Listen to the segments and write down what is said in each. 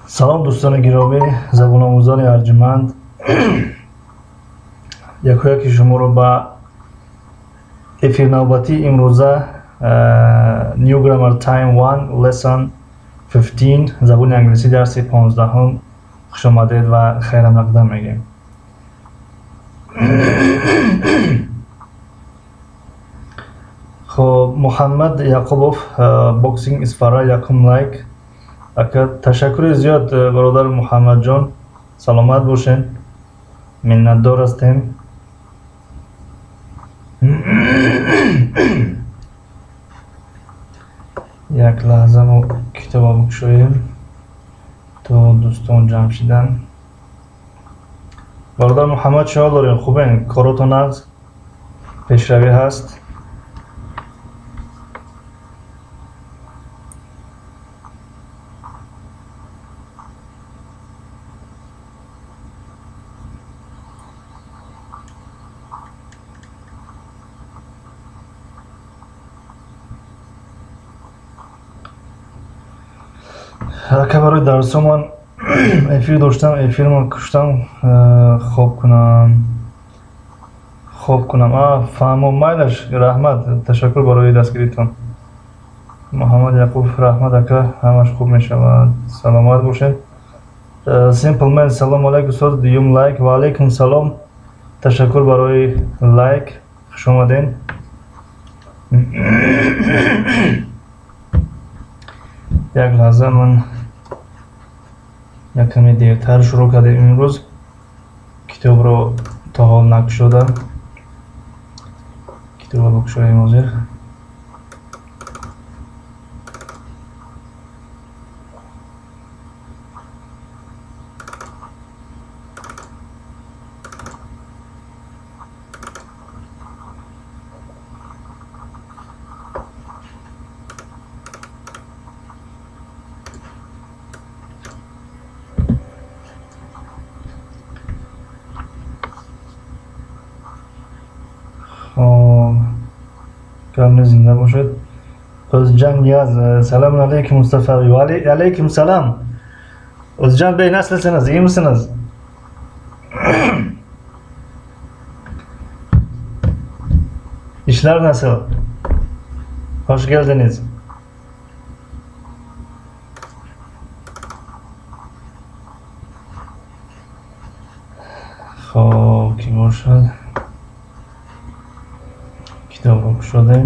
Салом дӯстони гиромӣ, забономӯзони арҷманд. Якояки шуморо ба эфирнавбатии имрӯза New Grammar Time 1 Lesson 15 забони англисӣ дарси 15 хушомадед ва хайрамақдам мегӯем. Хоб, Муҳаммад Яқубов, Boxing Исфара, якум лайк. Ака, ташаккури зиёд, бародар Муҳаммадҷон, саломат бошед, миннатдор ҳастем. Як лаҳза мо китоба бикушоем то дӯстон ҷамъ шидан. Бародар Муҳаммад, чӣ ҳол дорем? Хубен? Коротон нағз? Пешравӣ ҳаст? Ака, барои дарсҳо ман эфир доштам, эфирмон куштам, хоб кунам. Хоб кунам. Фаҳмо, майлаш, раҳмат, ташаккур барои дастгиритон. Муҳаммад Яқуб, раҳмат ака, ҳамаш хуб мешавад. Саломат бошед. Simple Man, салом алейкум устоз, дуюм лайк. Ва алейкум салом. Ташаккур барои лайк. Хуш омадед. Як лаҳза, ман як каме дертар шурӯъ кардем имрӯз. Китобро то ҳол накушодам. Китобро бикушоем ҳозир. Гап зинда бошед. O'zcan Yaz, selamun aleyküm Mustafa abi. Aleyküm selam. Özcan Bey, nasılsınız? İyi misiniz? İşler nasıl? Hoş geldiniz. Хоб, ки бошад? Китобро кушодем.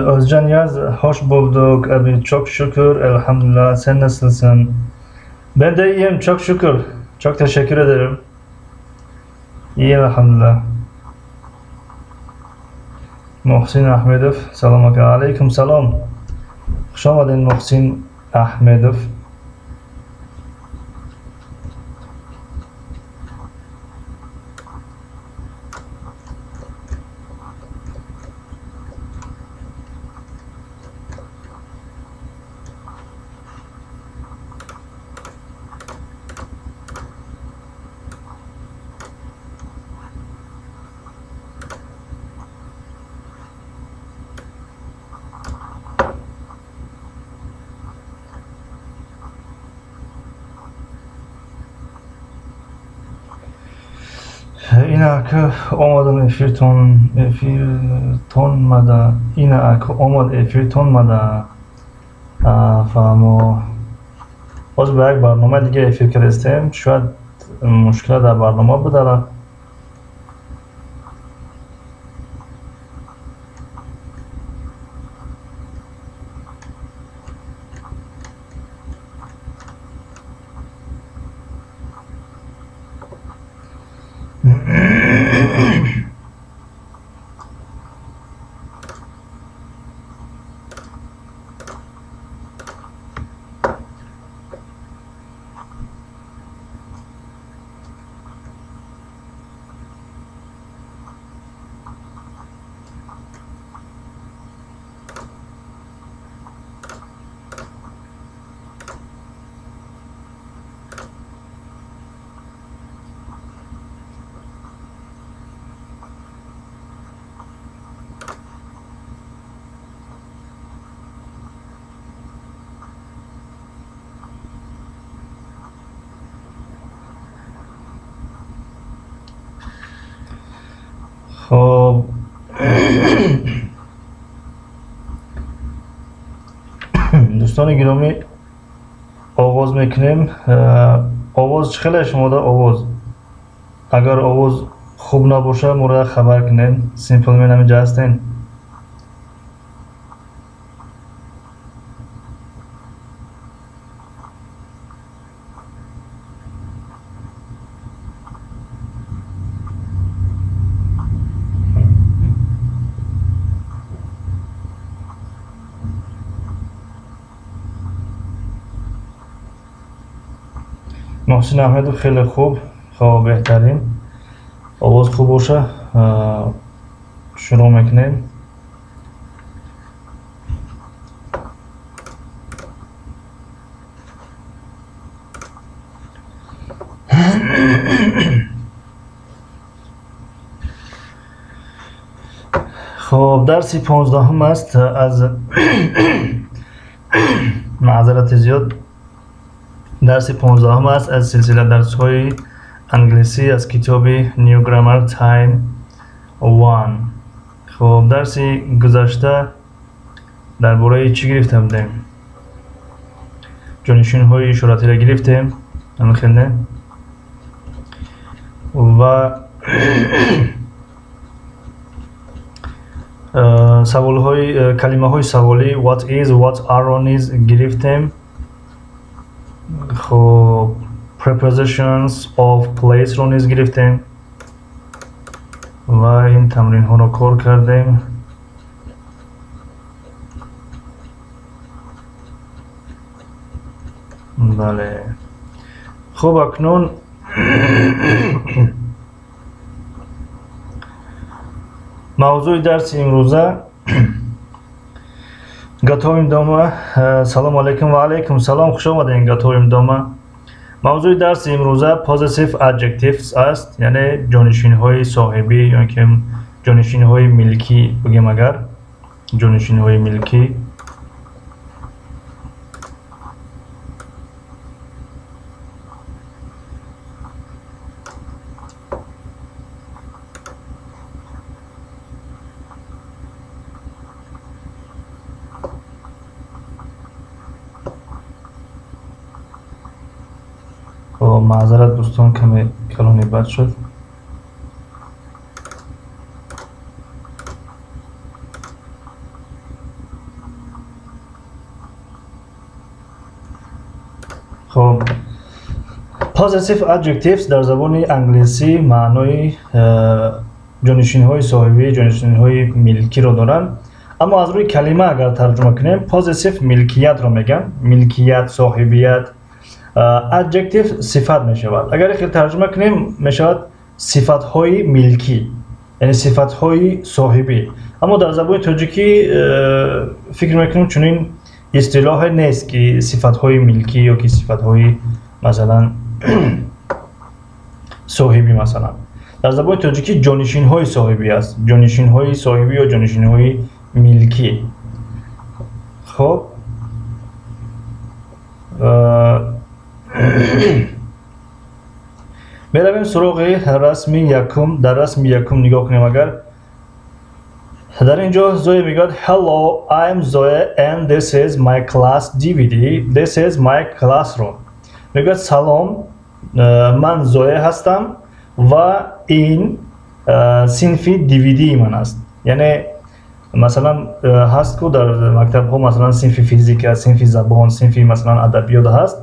Özcan Yaz, hoş bulduk abi, çok şükür, elhamdülillah. Sen nasılsın? Ben de iyiyim, çok şükür. Çok teşekkür ederim. İyiyim, elhamdülillah. Muhsin Ahmedov, salam aleyküm salam. Хуш омадед, Муҳсин Аҳмедов. Ина ака омадам эфиртон, эфиртон мада. Ина ака омад эфиртон мада. Фаҳмо. Боз ба як барнома дига эфир кардастем. Шояд мушкила дар барнома будара. Хоб, дӯстони гиромӣ, оғоз мекунем. Овоз чӣ хеле шумода? Овоз, агар овоз хуб набошад, моро хабар кунед. Симплмен ҳаминҷа ҳастен? Муҳсин Аҳмедов, хеле хуб. Хоб, беҳтарин, овоз хуб боша, шурӯъ мекунем. Хоб, дарси 15-ум аст аз, маъзарати зиёд, дарси 15-ум аст аз силсила дарсҳои англисӣ аз китоби New Grammar Time 1. Хоб, дарси гузашта дар бораи чӣ гирифта будем? Ҷонишинҳои ишоратиро гирифтем, ҳамин не? Ва саволҳои, калимаҳои саволӣ what is, what are низ гирифтем. Хоб, prepositions of place-ро низ гирифтем ва ин тамринҳоро кор кардем. Бале, хуб, акнун мавзӯи дарси имрӯза готовим дома. Салому алайкум. Ва алайкум салом, хуш омадем. Готовим дома. Мавзӯи дарси имрӯза possessive adjectives аст, яъне ҷонишинҳои соҳибӣ ё ки ҷонишинҳои милкӣ бигем агар, ҷонишинҳои милкӣ. Маъзарат, дӯстон, каме калони бад шуд. Хоб, possessive adjectives дар забони англисӣ маънои ҷонишинҳои соҳибӣ, ҷонишинҳои милкиро доранд. Аммо аз рӯи калима агар тарҷума кунем, possessive милкиятро мегӯям, милкият, соҳибият. Adjective сифат мешавад. Агар хел тарҷума кунем, мешавад сифатҳои милкӣ, яъне сифатҳои соҳибӣ. Аммо дар забони тоҷикӣ фикр мекунем, чунин истилоҳе нест, ки сифатҳои милкӣ ё ки сифатҳои, масалан, соҳибӣ. Масалан, дар забони тоҷикӣ ҷонишинҳои соҳибӣ аст, ҷонишинҳои соҳибӣ ё ҷонишинҳои милкӣ. Хоб, меравем суроғи расми якум. Дар расми якум нигоҳ кунем агар, дар ин ҷо Зоя мегӯяд: "Hello, I'm Zoya and this is my class DVD. This is my classroom." Мегӯяд: салом, ман Зоя ҳастам ва ин синфи DVD ман аст. Яъне, масалан, ҳаст ку дар мактабҳо, масалан, синфи физика, синфи забон, синфи, масалан, адабиёт ҳаст.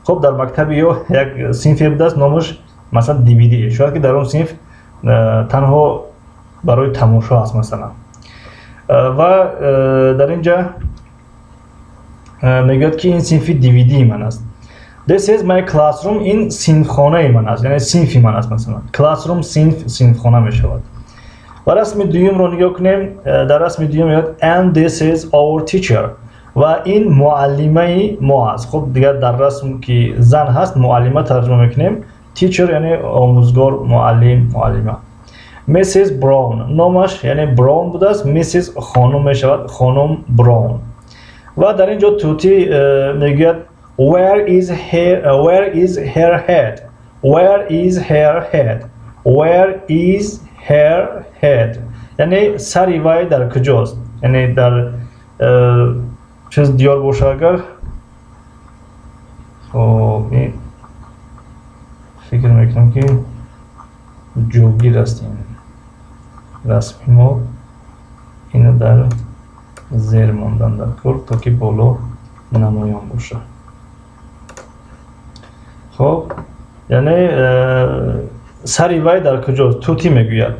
Хоб, дар мактаби ё як синфе будааст, номаш, масалан, DVD. Шояд ки дар он синф танҳо барои тамошо аст, масалан. Ва дар ин ҷа мегӯяд, ки ин синфи DVD ман аст. This is my classroom, ин синфхонаи ман аст, яъне синфи ман аст. Масалан, classroom синф, синфхона мешавад. Ва расми дуюмро нигоҳ кунем. Дар расми дуюм мегӯяд: "And this is our teacher." Ва ин муаллимаи мо аст. Хуб, дигар дар расм ки зан ҳаст, муаллима тарҷума мекунем. Teacher яъне омӯзгор, муаллим, муаллима. Mrs Brown номаш, яъне Браун будааст, Mrs хонум мешавад, хонум Браун. Ва дар ин ҷо тӯтӣ мегӯяд: "Where is her head? Where is her head? Where is Her head, яъне сари вай дар куҷост, яъне дар чиз диёр боша агар. Хоб, ин фикр мекунам, ки ҷогир аст ин расми мо. Ина дар зер мондан дар кор, то ки боло намоён боша. Хоб, яъне сари вай дар куҷост, тӯтӣ мегӯяд.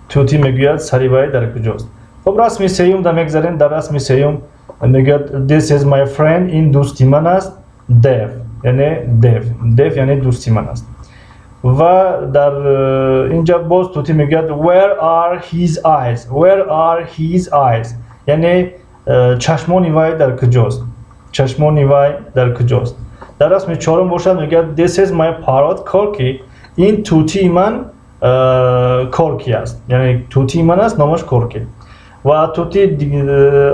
Тӯтӣ мегӯяд, сари вай дар куҷост. Хоб, расми сеюм да мегзарем. Дар расми сеюм мегӯяд: "This is my friend", ин дӯсти ман аст, Dave, яъне Dave. Dave яъне дӯсти ман аст. Ва дар инҷа боз тӯтӣ мегӯяд: "Where are his eyes? Where are his eyes?" Яъне чашмони вай дар куҷост, чашмони вай дар куҷост. Дар расми чорум бошад, мегӯяд: "This is my parrot Corky", ин тӯтии ман Корки аст, яъне тӯтии ман аст, номаш Корки. Ва тӯтӣ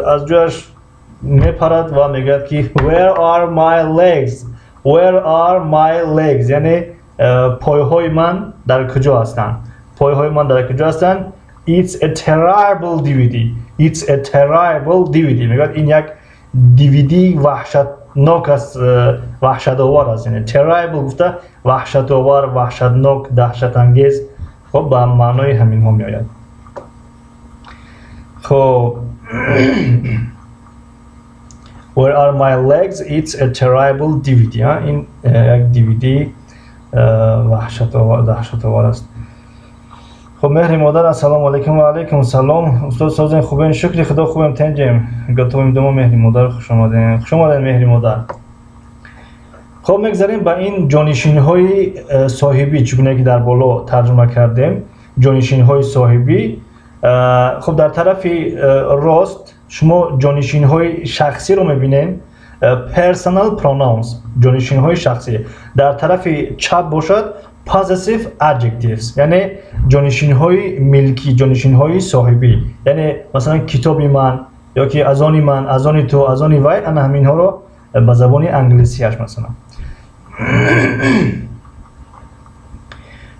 аз ҷояш мепарад ва мегӯяд, ки "Where are my legs? Where are my legs?" Яъне пойҳои ман дар куҷо ҳастанд, пойҳои ман дар куҷо ҳастанд? "It's a terrible DVD. It's a terrible DVD." Мегӯяд, ин як DVD ваҳшатнок аст, ваҳшатовар аст. Яъне terrible гуфта ваҳшатовар, ваҳшатнок, даҳшатангез, хоб, ба маънои ҳаминҳо меояд. Хоб, "Where are my legs? It's a terrible DVD." Ин як DVD ваҳшатовар, даҳшатовар аст. Хоб, меҳри модар: "Ассалому алайкум." Ва алайкум салом. Устод, созен, хубен? Шукри Худо, хубем, тенҷем, готовим дома. Меҳри модар, хуш омадем, хуш омадем, меҳри модар. Хоб, мегзарем ба ин ҷонишинҳои соҳибӣ, чӣ гуна ки дар боло тарҷума кардем, ҷонишинҳои соҳибӣ. Хоб, дар тарафи рост шумо ҷонишинҳои шахсиро мебинем, personal pronouns, ҷонишинҳои шахсӣ. Дар тарафи чап бошад, possessive adjectives, яъне ҷонишинҳои милкӣ, ҷонишинҳои соҳибӣ, яъне масалан китоби ман ё ки аз они ман, аз они ту, аз они вай, ана ҳаминҳоро ба забони англисиаш масалан.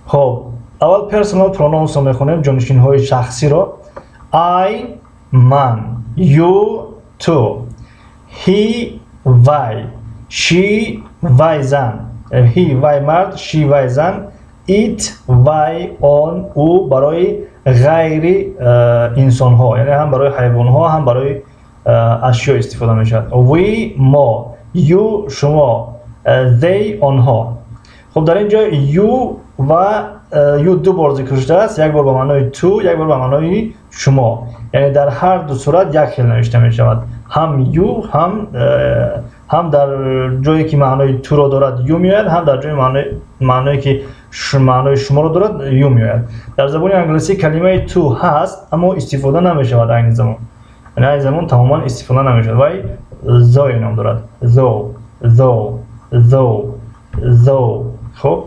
Хоб, аввал personal pronouns ро мехонем, ҷонишинҳои шахсиро. I, ман, you, ту, he, вай, she, вай зан, he, вай мард, she, вай зан, it, вай, он, ӯ барои ғайри инсонҳо, яъне ҳам барои ҳайвонҳо, ҳам барои ашё истифода мешавад, we, мо, you, шумо, they, онҳо. Хуб, дар ин ҷо you ва you ду бор зикр шудааст, як бор ба маънои ту, як бор ба маънои шумо, яъне дар ҳар ду сурат як хел навишта мешавад. Ҳам you, ҳам дар ҷое ки маънои туро дорад, you меояд, ҳам дар ҷои маъное ки маънои шуморо дорад, you меояд. Дар забони англисӣ калимаи ту ҳаст, аммо истифода намешавад айни замон, яъне айни замон тамоман истифода намешавад. Вай thou ном дорад: thou, thou, thou, thou. Хуб,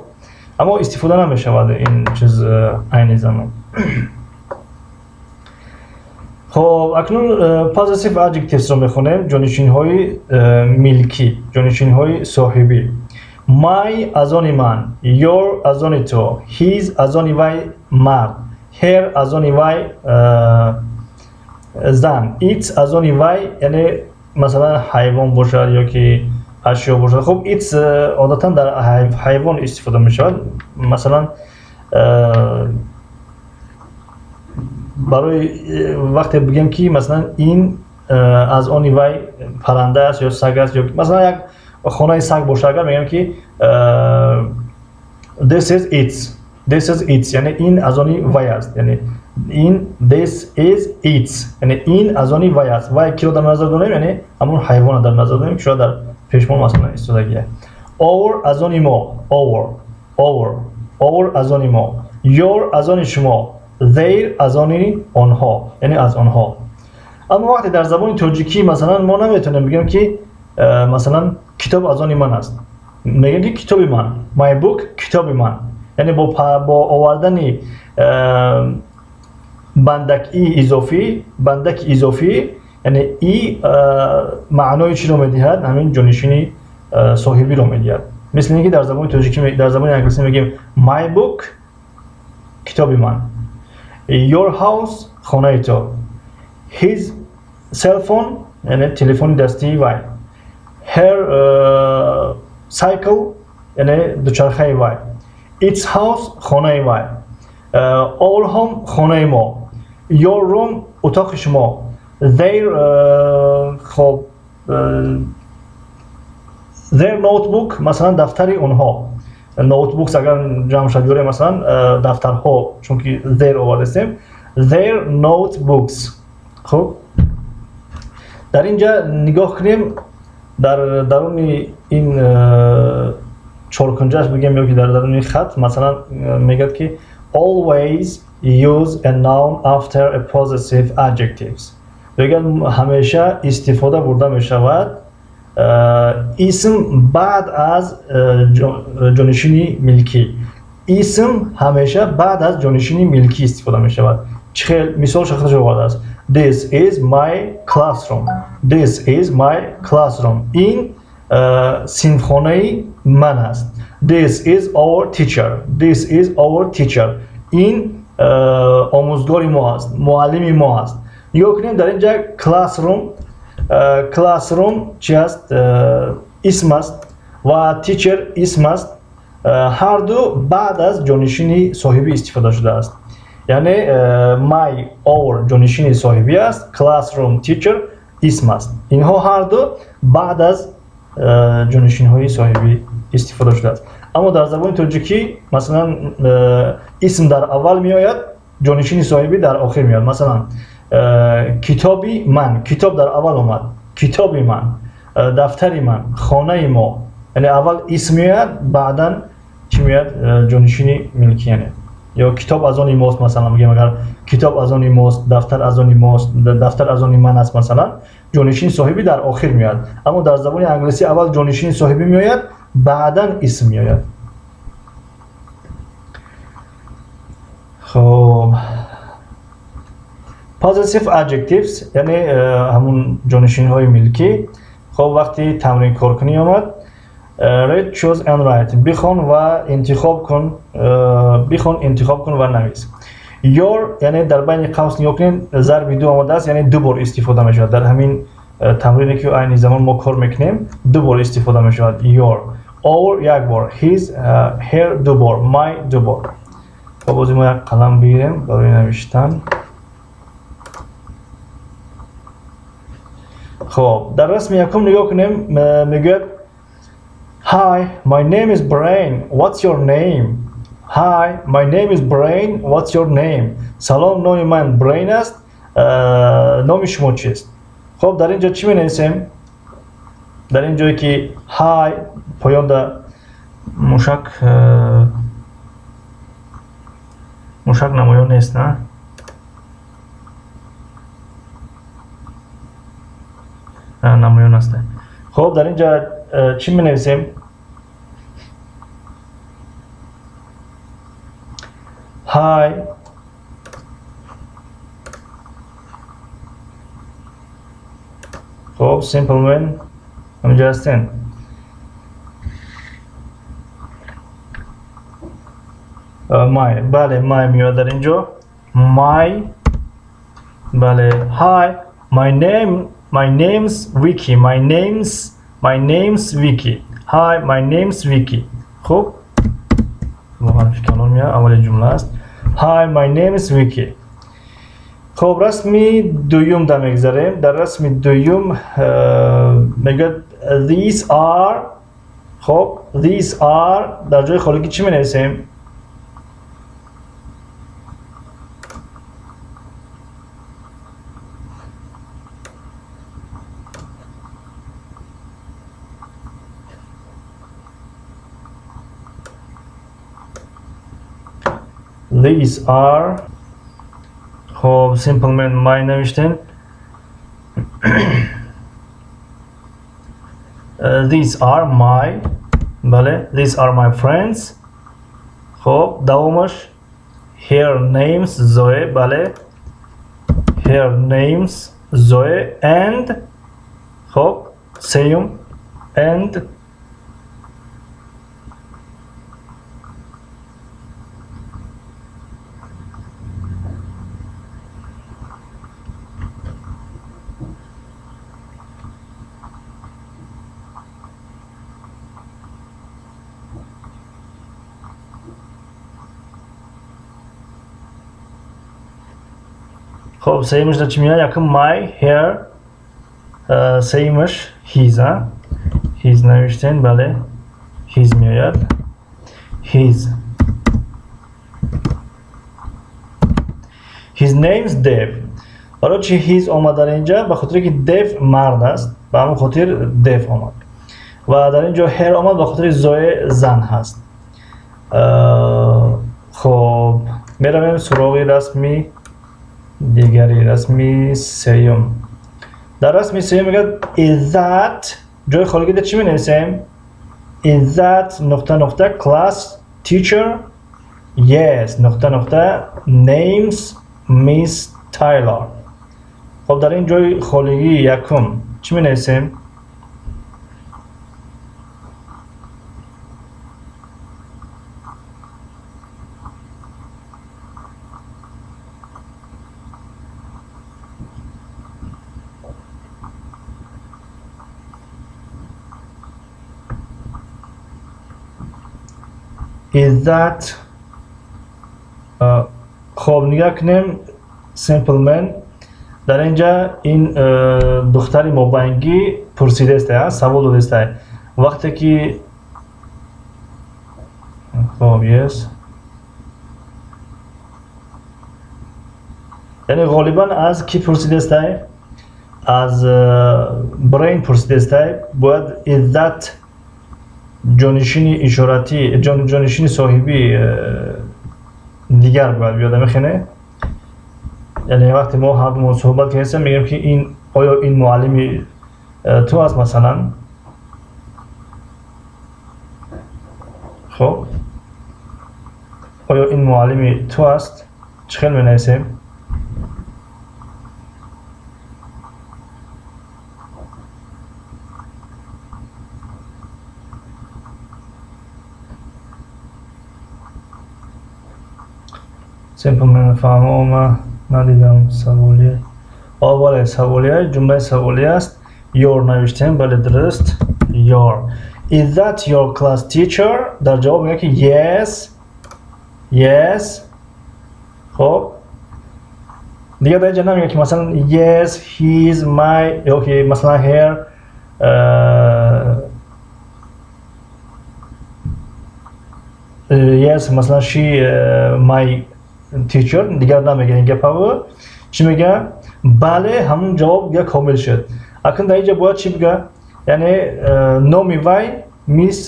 аммо истифода намешавад ин чиз айни замон. Хоб, акнун possessive adjectives ро мехонем, ҷонишинҳои милкӣ, ҷонишинҳои соҳибӣ. My, аз они ман, your, аз они ту, his, аз они вай мард, her, аз они вай зан, its, аз они вай, яъне масалан ҳайвон бошад ё ки ашё бошад. Хуб, its одатан дар ҳайвон истифода мешавад. Масалан, барои вақте бигем, ки масалан ин аз они вай парранда аст ё саг аст, ё масалан як хонаи саг боша агар, мегӯем, ки "This is its. This is its", яъне ин аз они вай аст, яъне ин, this is its, яъне ин аз они вай аст. Вай киро дар назар дорем? Яъне ҳамон ҳайвонро дар назар дорем, ки шояд дар пешмон масалан истодагия. Our, аз они мо, our, our, our, аз они мо, your, аз они шумо, their, аз они онҳо, яъне аз онҳо. Аммо вақте дар забони тоҷикӣ масалан мо наметавонем бигӯем, ки масалан китоб аз они ман аст. Мегӯем, ки китоби ман, my book, китоби ман, яъне бо овардани бандак и изофӣ, бандаки изофӣ, яъне и маънои чиро медиҳад? Ҳамин ҷонишини соҳибиро медиҳад. Мисли ин ки дар забони тоҷикӣ, дар забони англисӣ мегӯем my book, китоби ман. Your house хонаи ту. His cell phone яъне телефони дастии вай. Her cycle яъне дучархаи вай. Its house хонаи вай. Our home хонаи мо. Your room утоқи шумо. Their хоб their notebook масалан дафтари онҳо. Notebooks агар ҷамъ шавад биёрем масалан дафтарҳо, чунки their овардастем. Their notebooks. Хуб, дар ин ҷа нигоҳ кунем, дар даруни ин чоркунҷаш бигем ё ки дар даруни хат масалан мегӯяд ки always use a noun after a possessive adjectives. Мегӯяд ҳамеша истифода бурда мешавад исм баъд аз ҷонишини милкӣ. Исм ҳамеша баъд аз ҷонишини милкӣ истифода мешавад. Чӣ хел мисол шахсаш овардааст. This is my classroom. This is my classroom. Ин синфхонаи ман аст. This is our teacher. This is our teacher. Ин омӯзгори мо аст, муаллими мо аст. Нигоҳ кунем дар ин ҷа classroom, classroom чи аст? Исм аст ва teacher исм аст. Ҳар ду баъд аз ҷонишини соҳибӣ истифода шудааст. Яъне my, our ҷонишини соҳибӣ аст, classroom, teacher исм аст. Инҳо ҳар ду баъд аз ҷонишинҳои соҳибӣ истифода шудааст. Аммо дар забони тоҷикӣ масалан исм дар аввал меояд, ҷонишини соҳибӣ дар охир меояд. Масалан китоби ман, китоб дар аввал омад, китоби ман, дафтари ман, хонаи мо. Яъне аввал исм меояд, баъдан чӣ меояд? Ҷонишини милкӣ, яъне ё китоб аз они мост, масалан мегӯем агар китоб аз они мост, дафтар аз они мост, дафтар аз они ман аст, масалан ҷонишини соҳибӣ дар охир меояд. Аммо дар забони англисӣ аввал ҷонишини соҳибӣ меояд, баъдан исм меояд. Хоб, possessive adjectives яъне ҳамун ҷонишинҳои милкӣ. Хоб, вақти тамрин коркунӣ омад. Read, choose and write. Бихон ва интихоб кун, бихон, интихоб кун ва навис. Your яъне дар байни қавс нигоҳ кунед, зарби ду омадааст, яъне ду бор истифода мешавад. Дар ҳамин тамрине ки айни замон мо кор мекунем, ду бор истифода мешавад. Your, our як бор, his, her ду бор, my ду бор. Хоб, боз мо як қалам бигирем барои навиштан. Хоб, дар расми якум нигоҳ кунем, мегӯяд Hi, my name is Brain. What's your name? Hi, my name is Brain. What's your name? Салом, номи ман Brain аст. Номи шумо чист? Хоб, дар ин ҷо чӣ менависем? Дар ин ҷое ки hi поёнда мушак мушак намоён нест, на? Намоён аст. Хоб, дар ин ҷо чӣ менависем? Hi, хоб, simple man ҳаминҷо ҳастем. My, бале, my меояд дар ин ҷо. My, бале, hi, my name, my name's Vicky, my name's Vicky. Hi, my name's Vicky. Хуб, бо ҳарфи калон меояд, аввали ҷумла аст. Hi, my name is Vicky. Хуб, расми дуюм да мегзарем. Дар расми дуюм мегӯяд these are. Хуб, these are дар ҷои холигӣ чӣ менависем? These are. Хоб, simple man my навиштем. These are my, бале, these are my friends. Хоб, давомаш her names Zoe, бале, her names Zoe and, хоб, сеюм and Хоб, сеюмаш дар чӣ меояд? Якум my, her, сеюмаш his, а? His навиштем, бале. His меояд. His. His name's Dev. Барои чи his омад дар инҷа? Ба хотире ки Dev мард аст, ба ҳамон хотир Dev омад. Ва дар инҷо her омад ба хотири Зое зан ҳаст. Хоб, меравем суроғи расми дигари, расми сеюм. Дар расми сеюм мегӯяд is that, ҷои холигида чӣ менависем? Is that нуқта нуқта class teacher? Yes, нуқта нуқта names Miss Taylor. Хоб, дар ин ҷои холигии якум чӣ менависем? Is that, хоб, нигоҳ кунем simple man. Дар инҷа ин духтари мобайнгӣ пурсидааст, савол додааст. Вақте ки хоб, yes, яъне ғолибан аз кӣ пурсидааст? Аз Brain пурсидааст. Бояд is that ҷонишини ишоратӣ, ҷонишини соҳибӣ дигар бояд биёд, мехене? Яъне вақте мо ҳардумон суҳбат кардем, мегӯем ки ин оё ин муаллими ту аст масалан? Хоб, оё ин муаллими ту аст? Чӣ хел менависем? Simple man фаҳмо, надидам саволие. О, бале, саволие, ҷумлаи саволие аст. Your навиштем, бале, дуруст. Your. Is that your class teacher? Дар ҷавоб мегӯяд ки yes. Yes. Хоб. Дигар дар инҷа намегӯяд ки масалан yes, he is my, ё ки масалан her, yes, масалан she my teacher, дигар намегӯяд ин гапаво. Чӣ мегӯяд? Бале, ҳамун ҷавоб дигар комил шуд. Акнун дар инҷа бояд чӣ бигӯяд? Яъне номи вай Miss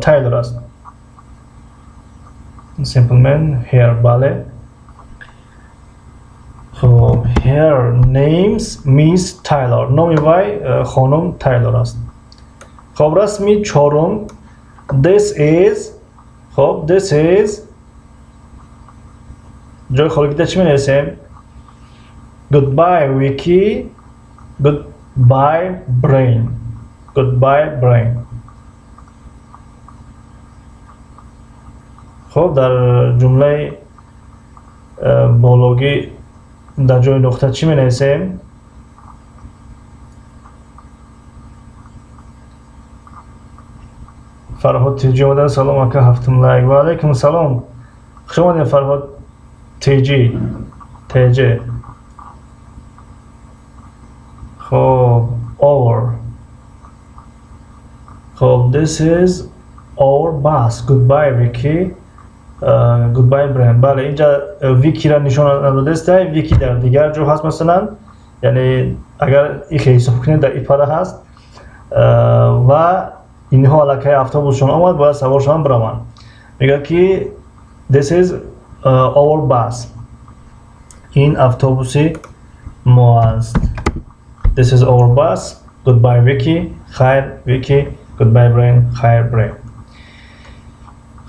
Taylor аст. Simple man, her, бале. Хоб, her names Miss Taylor. Номи вай хонум Taylor аст. Хоб, расми чорум. This is, хоб, this is, ҷои холигида чӣ менависем? Goodbye Vicky, goodbye Brain. Goodbye Brain. Хоб, дар ҷумлаи бологӣ дар ҷои нуқта чӣ менависем? Фарҳод Тиҷӣ омадан. Салом ака, ҳафтум лайк. Ва алайкум салом. Хуш омадем Фарҳод Тиҷӣ. ТЖ. Хоб, our. Хоб, this is our bus. Goodbye Vicky. Goodbye Brian. Бале, инҷа Викиро нишон надодааст. Вики дар дигар ҷо ҳаст масалан. Яъне агар ихе ҳисоб кунед дар ипара ҳаст. Ва инҳо аллакай автобусшон омад, бояд савор шаванд бираванд. Мегӯяд ки this is our bus. Ин автобуси мо аст. This is our bus. Goodbye Vicky. Хайр Vicky. Goodbye Brian. Хайр Brian.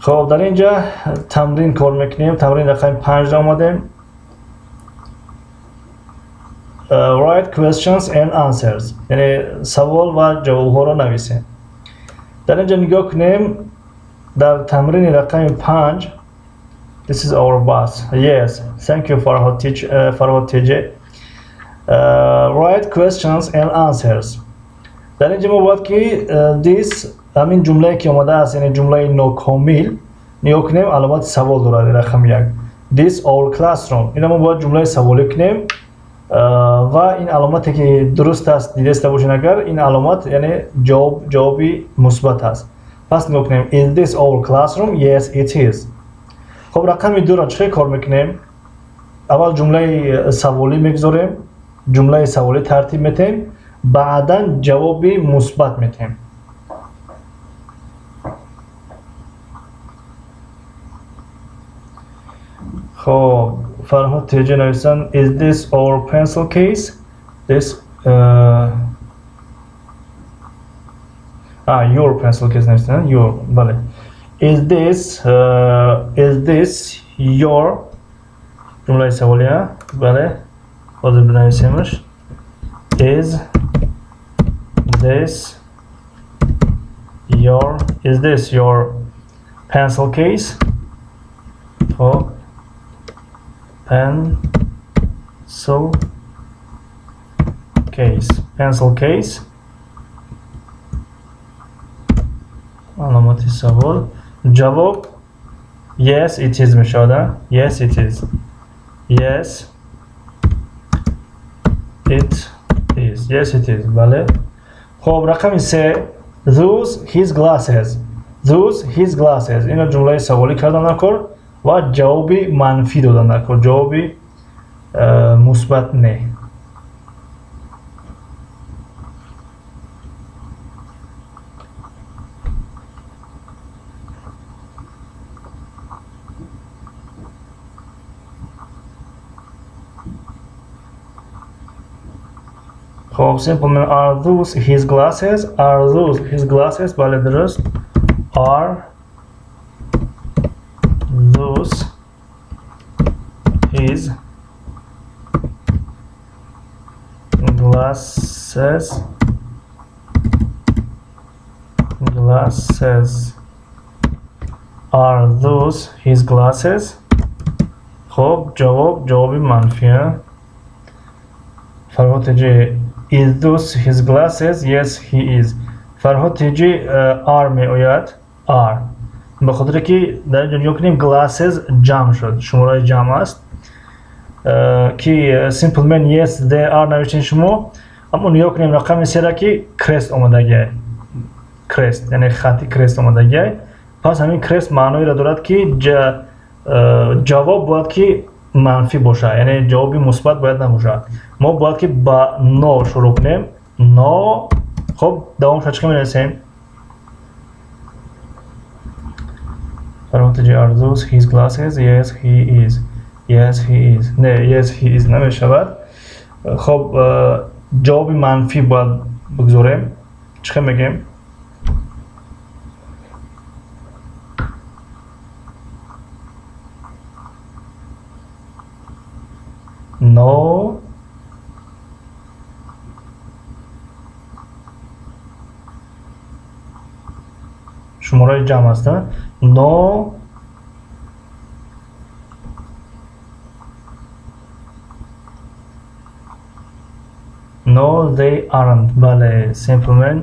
Хоб, дар инҷа тамрин кор мекунем. Тамрин рақами 5 омадем. Write questions and answers. Яъне савол ва ҷавобҳоро нависем. Дар инҷа нигоҳ кунем, дар тамрини рақами 5. This is our bus. Yes, thank you Farhod TJ. Write questions and answers. Дар инҷа мо бояд ки this, ҳамин ҷумлае ки омадааст, яъне ҷумлаи нокомил, нигоҳ кунем, аломати савол дорад рақами 1. This our classroom. Инро мо бояд ҷумлаи саволӣ кунем. Ва ин аломате ки дуруст аст, дидаста бошед агар, ин аломат яъне ҷавоб, ҷавоби мусбат аст. Пас нигоҳ кунем: Is this our classroom? Yes, it is. Хоб, рақами дуро чӣ хел кор мекунем? Аввал ҷумлаи саволӣ мегузорем, ҷумлаи саволӣ тартиб метаҳем, баъдан ҷавоби мусбат метаҳем. Хоб, Фарҳод Теҷа нависанд: Is this our pencil case? This your pencil case нависанд, your, бале. Is this your, ҷумлаи саволия, бале, ҳозир бинависемаш. Is this your, is this your pencil case? Хоб, pencil case, pencil case, аломати савол. Ҷавоб yes, it is мешавад. Yes, it is. Yes, it is. Yes, it is. Бале. Хоб, рақами се: Those his glasses. Those his glasses. Ино ҷумлаи саволӣ кардан накор ва ҷавоби манфӣ додан накор, ҷавоби мусбат не. Хоб, simple man: Are those his glasses? Are those his glasses? Бале, дуруст. Are those his glasses? Glasses. Are those his glasses? Хоб, ҷавоб, ҷавоби манфия. Фарҳод Теҷи: Is those his glasses? Yes, he is. Фарҳод Теҷи, are меояд, are, ба хотире ки дар инҷо нигоҳ кунем, glasses ҷамъ шуд, шумораи ҷамъ аст. Ки simple man, yes, they are навиштем шумо, аммо нигоҳ кунем рақами сера, ки крест омадагиай, крест, яъне хати крест омадагиай. Пас ҳамин крест маъноеро дорад, ки ҷавоб бояд ки манфӣ бошад, яъне ҷавоби мусбат бояд набошад. Мо бояд ки ба no шурӯъ кунем. No. Хоб, давомша чӣ менависем? Фарҳод, are those his glasses? Yes, he is. Yes, he is. Не, yes, he is намешавад. Хоб, ҷавоби манфӣ бояд бигзорем. Чӣ хел мегӯем? No, шумораи ҷамъ аст. No, no, they aren't. Бале, simple man,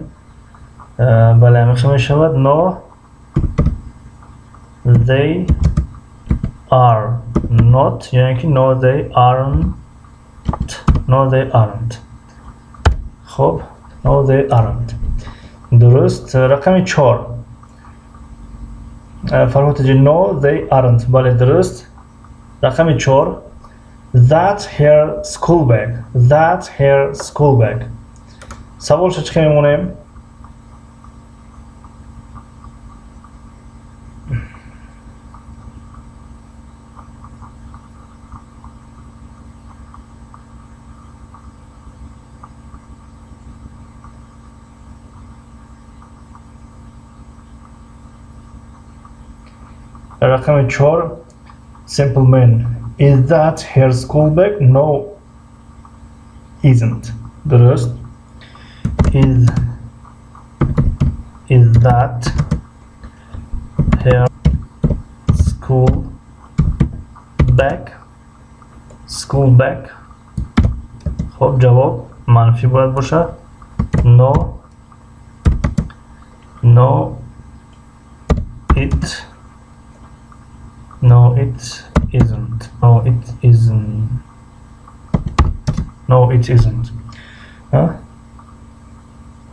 бале, ҳамеша мешавад. No, they are not, яъне ки no, they aren't. No, they aren't. Хоб, no, they aren't, дуруст. Рақами чор, Фарҳод, no, they aren't. Бале, дуруст. Рақами чор: That her school bag. That her school bag. Саволша чӣ мемонем? Рақами чор, simple man: Is that her school bag? No, isn't. Дуруст. Is that her school bag? School bag. Хоб, ҷавоб манфӣ бояд бошад. No, no, it, no, it isn't. No, it isn't. No, it isn't.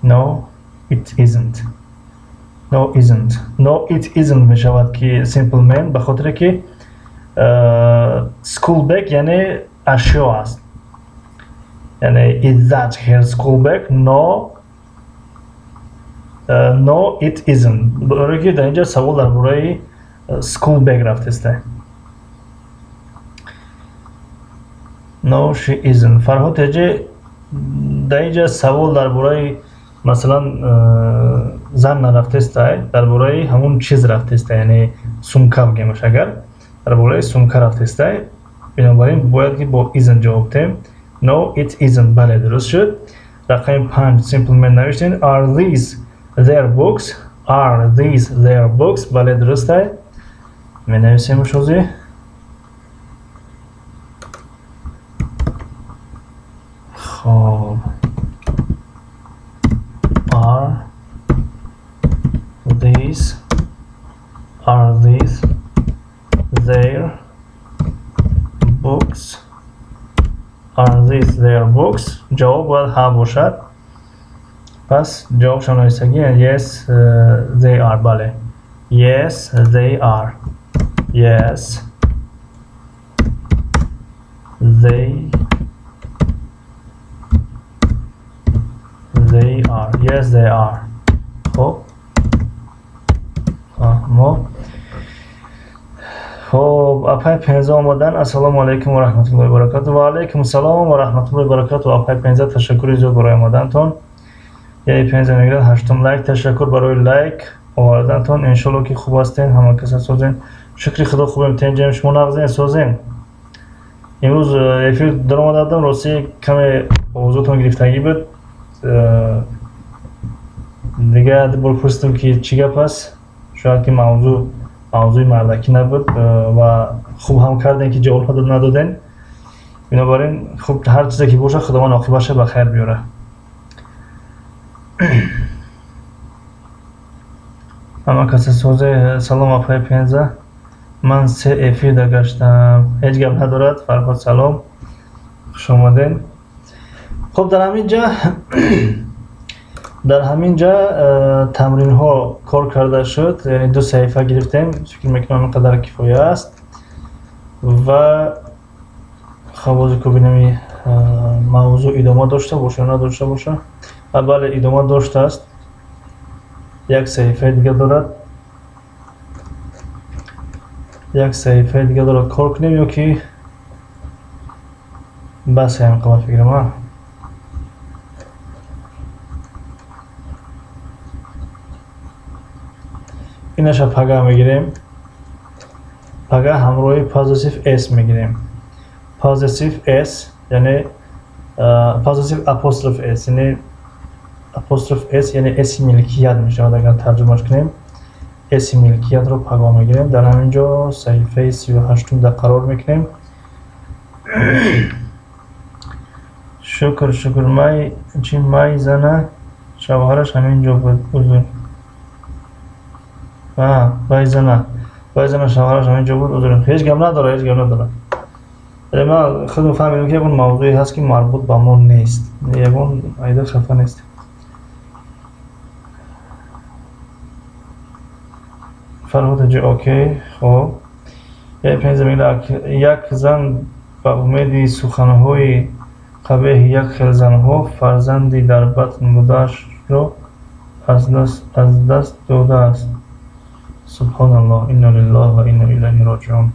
No, it isn't. No, isn't. No, it isn't мешавад ки simple man, ба хотире ки school bag яъне ашё аст. Яъне is that her school bag? No. No, it isn't. Барои ки дар инҷа савол дар бораи school bag рафтест. No, she isn't. Фарҳод теҷе, дар инҷа савол дар бораи масалан зан нарафтестай, дар бораи ҳамун чиз рафтестай, яъне сумка бигемаш, агар дар бораи сумка рафтестай, бинобар ин бояд ки бо isn't ҷавоб диҳем. No, it isn't. Бале, дуруст шуд. Рақами 5 simple man навиштем. Are these their books? Are these their books? Бале, дурустай. Менависем ҳозир. Хоб, are these, are these their books? Are these their books? Ҷавоб бояд ҳа бошад. Пас ҷавобшон нависагӣ yes, they are. Бале, yes, they are. Yes, they are. Yes, they are. Хоб, фаҳмо. Хоб, апай Пенза омадан. Ассалому алайкум ва раҳматуллоҳи ва баракату. Ва алайкум салом ва раҳматуллоҳи ва баракату. Апай Пенза, ташаккури зиёд барои омадантон. Яи Пенза мегӯяд 8-ум лайк. Ташаккур барои лайк овардантон. Иншолло ки хуб ҳастен, ҳама каса созен. Шукри Худо хубем, тенҷем, шумо нағзен, созен. Имрӯз эфир даромадам, рости каме овозотон гирифтагӣ буд. Дигар ду бор пурсидам ки чӣ гап аст, шояд ки мавзӯи мардакӣ набуд ва хуб ҳам кардем ки ҷавоб надодем. Бинобар ин хуб, ҳар чизе ки бошад, Худованд оқибатша ба хайр биёрад. Ҳама каса созе. Салом, апай Пенза, ман се эфир дагаштам. Ҳеҷ гап надорад. Фарҳод, салом, хуш омадем. Хуб, дар ҳамин ҷа тамринҳо кор карда шуд, яъне 2 саҳифа гирифтем. Фикр мекунам ин қадар кифоя аст. Ва хоб, бози ку бинем, мавзӯъ идома дошта боша ё надошта боша. Бале, идома доштааст, як саҳифаи дига дорад, як саҳифаи дига дорад. Кор кунем ё ки бас ҳамин қабл фикрам? Инаша пага мегирем. Пага ҳамроҳи possessive s мегирем. Possessive s яъне possessive apostrophe s, яъне apostrophe s яъне s милкият мешавад агар тарҷумаш кунем. S милкиятро пага мегирем. Дар ҳамин ҷо саҳифаи 38-ум да қарор мекунем. Шукр, шукр. Май чи май зана шавҳараш ҳамин ҷо буд. Узр. Вай зана, вай зана шавҳараш ҳамин ҷо буд. Узр. Ҳеҷ гап надорад, ҳеҷ гап надорад. Ман худам фаҳмидам ки ягон мавзӯе ҳаст ки марбут ба мо нест, ягон айда хафа нест. Фарҳод ҷи, окей. Хоб, Пенза мегӯяд як зан ба умеди суханҳои қабеҳи як хел занҳо фарзанди дар батн будаашро аз даст додааст. Субҳоналлоҳ, инна лиллаҳ ва инна илайҳи роҷиун.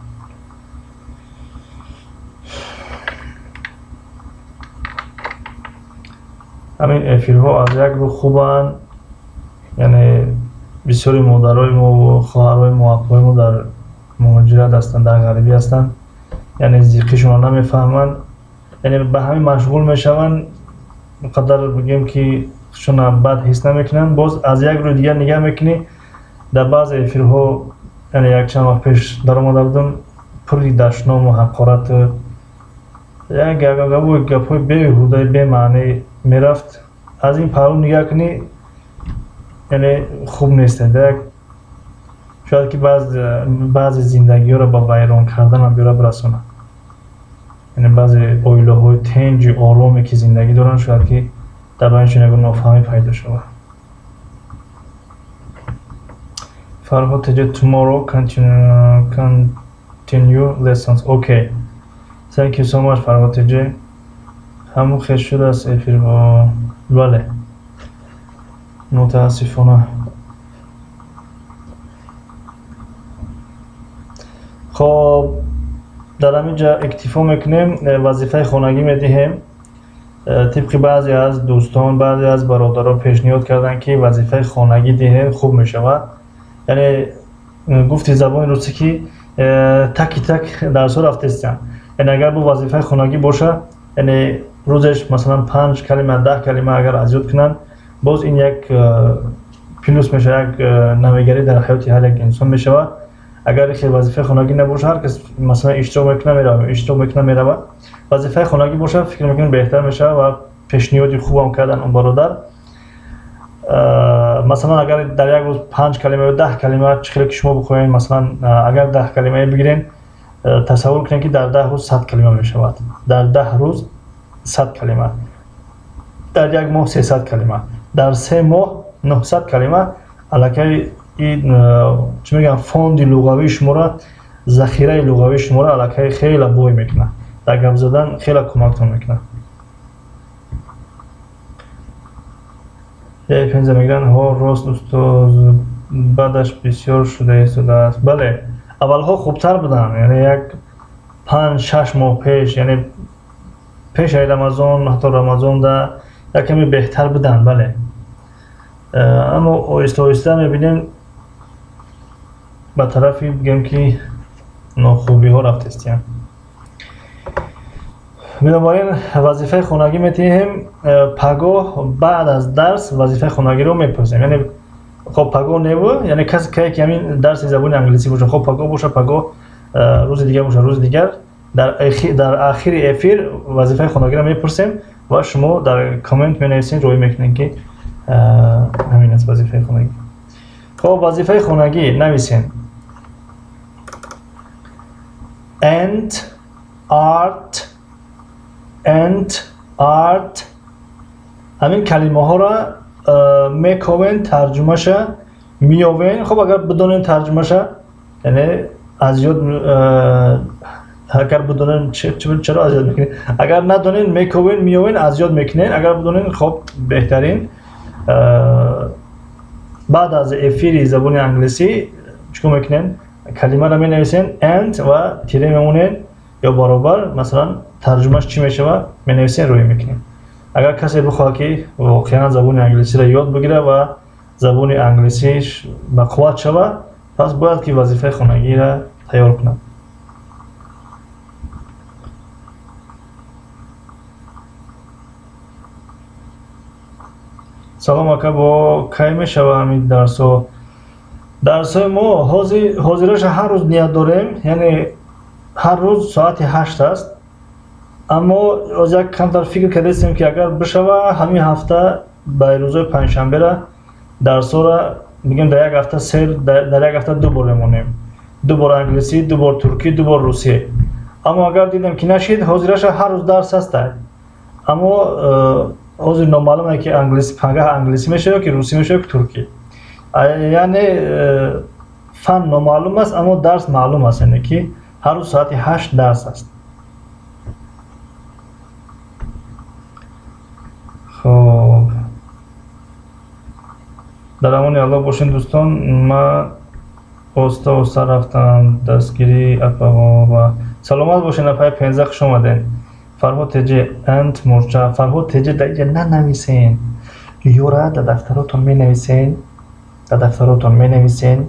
Ҳамин эфирҳо аз як рӯ хубанд, яъне бисёри модарои мо ва хоҳарои мо, апои мо дар муҳоҷират ҳастанд, дар ғарибӣ ҳастанд, яъне зиқишонро намефаҳманд, яъне ба ҳамин машғул мешаванд, қадар бигем ки худшонро бад ҳис намекунанд. Боз аз як рӯи дигар нигаҳ мекунӣ, дар баъзе эфирҳо, яъне якчанд вақт пеш даромада будам, пурри дашному ҳақорату як гапҳои беҳудаи бемаънӣ мерафт. Аз ин паҳлӯ нигаҳ кунӣ, яъне хуб нест. Як шояд ки баъзе зиндагиҳоро ба вайрон карданам биёра бирасонад. Яъне баъзе оилаҳои тинҷу ороме ки зиндагӣ доранд, шояд ки дар байнашон ягон нофаҳмӣ пайдо шавад. Фарҳод Теҷе, tomorrow continue lessons. Okay. Thank you so much, Фарҳод Теҷе. Ҳамун хел шудааст эфирҳо. Бале. Мутаассифона. Хоб, дар ҳамин ҷа иктифо мекунем, вазифаи хонагӣ медиҳем. Тибқи баъзе аз дӯстон, баъзе аз бародарон пешниҳод карданд, ки вазифаи хонагӣ диҳем, хуб мешавад. Яъне гуфти забони русӣ ки таки так дарсҳо рафтестанд. Яъне агар бо вазифаи хонагӣ боша, яъне рӯзеш масалан 5 калима, 10 калима агар аз ёд кунанд, боз ин як плюс мешавад, як навигарӣ дар ҳаёти ҳар як инсон мешавад. Агар хел вазифаи хонагӣ набошад, ҳар кас масалан иштирок мекунад, меравад, иштирок мекунад, меравад. Вазифаи хонагӣ бошад, фикр мекунем беҳтар мешавад ва пешниҳоди хубам кардан он бародар. Масалан агар дар як рӯз 5 калима ё 10 калима, чӣ хеле ки шумо бихоҳед, масалан агар 10 калимае бигирен, тасаввур кунед ки дар 10 рӯз 100 калима мешавад. Дар 10 рӯз 100 калима, дар як моҳ 300 калима, дар 3 моҳ 900 калима. Аллакай ин чӣ мегӯям, фонди луғавии шуморо, захираи луғавии шуморо аллакай хеле бой мекунад, дар гап задан хеле кӯмактон мекунад. Пенза мегӯянд, ҳо, рост устоз, баъдаш бисёр шуда истодааст. Бале, аввалҳо хубтар буданд, яъне як 5-6 моҳ пеш, яъне пешаи Рамазон, ҳатто Рамазонда як каме беҳтар буданд, бале. Аммо оҳиста оҳиста мебинем ба тарафи бигем ки нохубиҳо рафтестиям. Бинобар ин вазифаи хонагӣ метиҳем, пагоҳ баъд аз дарс вазифаи хонагиро мепурсем. Яъне хоб пагоҳ неву, яъне касе кае ки ҳамин дарси забони англисӣ боша, хоб пагоҳ боша, пагоҳ рӯзи дигар боша, рӯзи дигар дар ахири эфир вазифаи хонагиро мепурсем ва шумо дар коммент менависед, рӯй мекунед ки ҳамин аст вазифаи хонагӣ. Хоб, вазифаи хонагӣ нависем. Ant, art, ant, art. Ҳамин калимаҳоро мековен, тарҷумаша меёвен. Хоб, агар бидонем тарҷумаша, яъне аз ёд, агар бидонем, чаро аз ёд мекунем? Агар надонем, мековен, меёвен, аз ёд мекунем. Агар бидонем, хоб, беҳтарин. Баъд аз эфири забони англисӣ чикор мекунем? Калимаро менависем, ant ва тире мемонем ё баробар, масалан тарҷумаш чӣ мешавад, менависем, рӯй мекунем. Агар касе бихоҳад ки воқеан забони англисиро ёд бигирад ва забони англисиш ба қувват шавад, пас бояд ки вазифаи хонагиро тайёр кунад. Салом ака, бо кай мешавад ҳамин дарсҳо? Дарсҳои мо ҳозираша ҳар рӯз ният дорем, яъне ҳар рӯз соати 8 аст. Аммо оз як камтар фикр кардастем ки агар бишава, ҳамин ҳафта ба рӯзҳои панҷшанбера дарсҳоро бигем дар як ҳафта се, дар як ҳафта 2 бор мемонем. 2 бор англисӣ, 2 бор туркӣ, 2 бор русӣ. Аммо агар дидем ки нашид, ҳозираша ҳар рӯз дарс ҳаста. Аммо ҳозир номаълум е ки пангаҳ англисӣ мешавад ё ки русӣ мешавад ё ки туркӣ. Яъне фан номаълум аст, аммо дарс маълум аст, яъне ки ҳар рӯз соати 8 дарс аст. Хоб, дар амони Аллоҳ бошед дӯстон. Ман оста оста рафтам дастгирии апаҳо ва саломат бошед. Апаи Пенза, хуш омадед. Фарҳод Теҷе, ant мурча. Фарҳод Теҷе, дар инҷа нанависен, ёра дар дафтаротон менависен, дар дафтаротон менависен,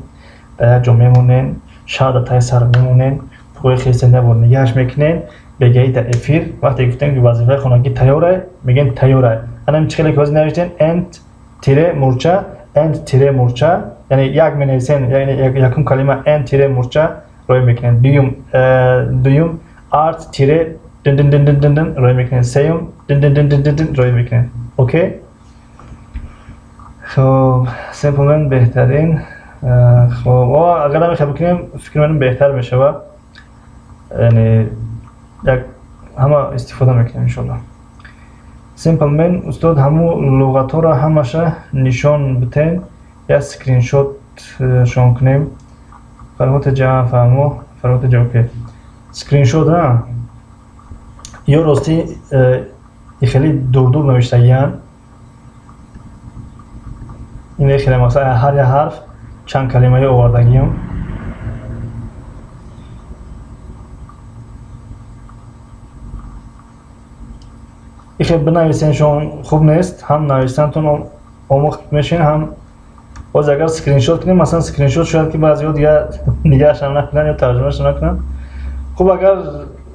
дар як ҷо мемонен, шаб дар таи сар мемонен, пӯи хеста набор нигаҳаш мекунен. Бегаи дар эфир вақте гуфтем ки вазифаи хонагӣ тайёрай, мегӯем тайёрай. Анам чӣ хеле ки ҳозир навиштен, ant тире мурча, ant тире мурча, яъне як менависен, яъне якум калима ant тире мурча рӯй мекунен, дуюм art тире дин дин дин дин дин дин рӯй мекунен, сеюм дин дин дин дин дин дин рӯй мекунен. Окей? Хоб, Simple беҳтарин. Хоб, агар ҳамин хел бикунем, фикр менам беҳтар мешавад. Яъне як Ҳама истифода мекунем, иншоалло. Simple Man, устод, ҳамун луғатҳоро ҳамаша нишон битен, як скриншот шон кунем. Фарҳод ҷа, фаҳмо, Фарҳод ҷа, окей. Скриншот, а? Ё ростӣ хеле дурдур навиштагиян. Ин хеле, масалан, ҳар як ҳарф чанд калимаи овардагиам. Ихе бинависеншон хуб нест, ҳам нависантон омӯхт мешин, ҳам боз агар скриншот кунем, масалан, скриншот шояд ки баъзеҳо дигар нигаҳашам накунанд ё тарҷумаашам накунанд. Хуб, агар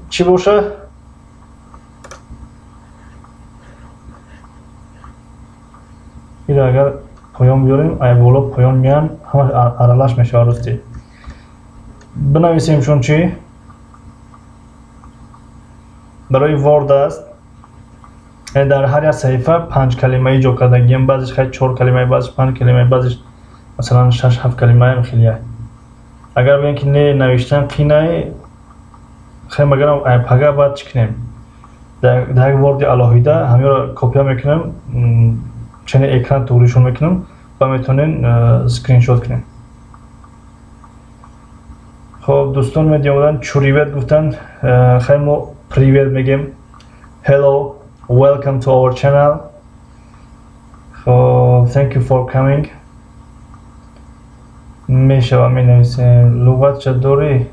чӣ боша, иро агар поён биёрем, ай боло поён меян, ҳама аралаш мешавад. Ростӣ бинависем, чун чӣ барои Word аст, дар ҳар як саҳифа панҷ калимаи ҷо кардагиам, баъзеш хай чор калимаи, баъзеш панҷ калимаи, баъзеш масалан шаш ҳафт калимаам хеле. Агар бигӯем ки не, навиштан қинай, хай, магарам пага баъд чӣ кунем, дар як Word и алоҳида ҳамеро копия мекунам, чани экран туғришон мекунам ва метавонем скриншот кунем. Хоб, дӯстон медиомадан, чуривет гуфтанд, хай, мо привет мегем. Hello, welcome to our channel. Хоб, thank you for coming. Мешава, менависем. Луғатча дорӣ?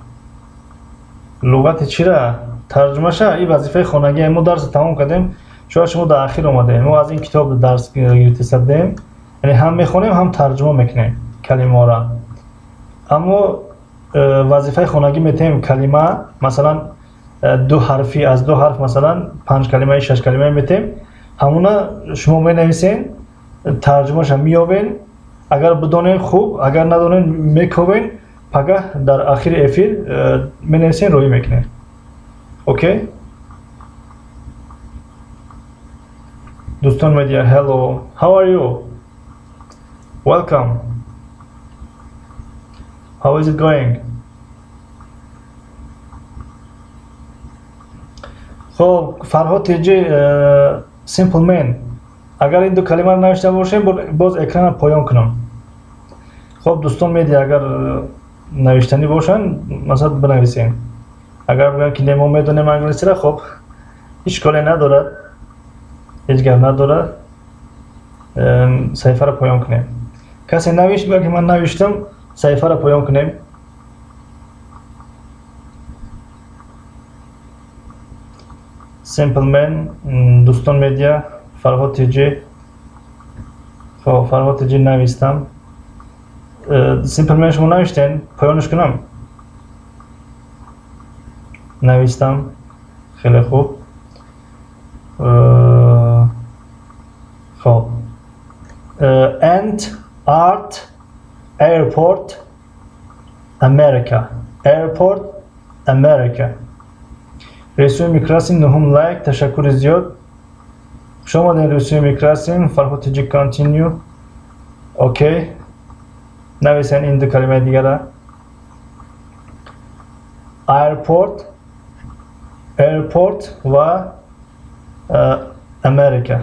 Луғати чира? Тарҷумаша? И вазифаи хонагӣ. Мо дарсро тамом кардем, шояд шумо дар ахир омадаем. Мо аз ин китоб дарс гирифта будем, яъне ҳам мехонем, ҳам тарҷума мекунем калимаҳоро. Аммо вазифаи хонагӣ метаҳем: калима, масалан, ду ҳарфӣ, аз ду ҳарф, масалан, панҷ калимаи, шаш калимаи метаҳем, ҳамуна шумо менависен, тарҷумаша меёбен. Агар бидонен, хуб, агар надонен, мековен, пагаҳ дар ахири эфир менависен, роҳӣ мекунем. Окей, дӯстон медиа, hello, how are you? Welcome. How is it going? Хоб, Фарҳод Теҷи, Simple Man, агар ин ду калимаро навишта бошем, боз экранро поён кунам. Хоб, дӯстон медиа, агар навиштанӣ бошанд, масалан, бинависем. Агар бигӯям ки не, мо медонем англисиро, хоб, ҳеҷ коле надорад, ҳеҷ гап надорад, саҳифаро поён кунем. Касе навишт, бигӯяд ки ман навиштам, саҳифаро поён кунем. Simple Man, дӯстон медиа, Фарҳод Теҷи. Хоб, Фарҳод Теҷи, навистам. Simple Man, шумо навиштен, поёнаш кунам? Навистам, хеле хуб. Хоб, ant, art, airport, America, airport, America. Рисуи микрасим, нуҳум лайк, ташаккури зиёд, хуш омадем, Рисуи микрасим. Фарҳод Теҷи, continue. Окей, нависен ин ду калимаи дигара: airport, airport ва Америка.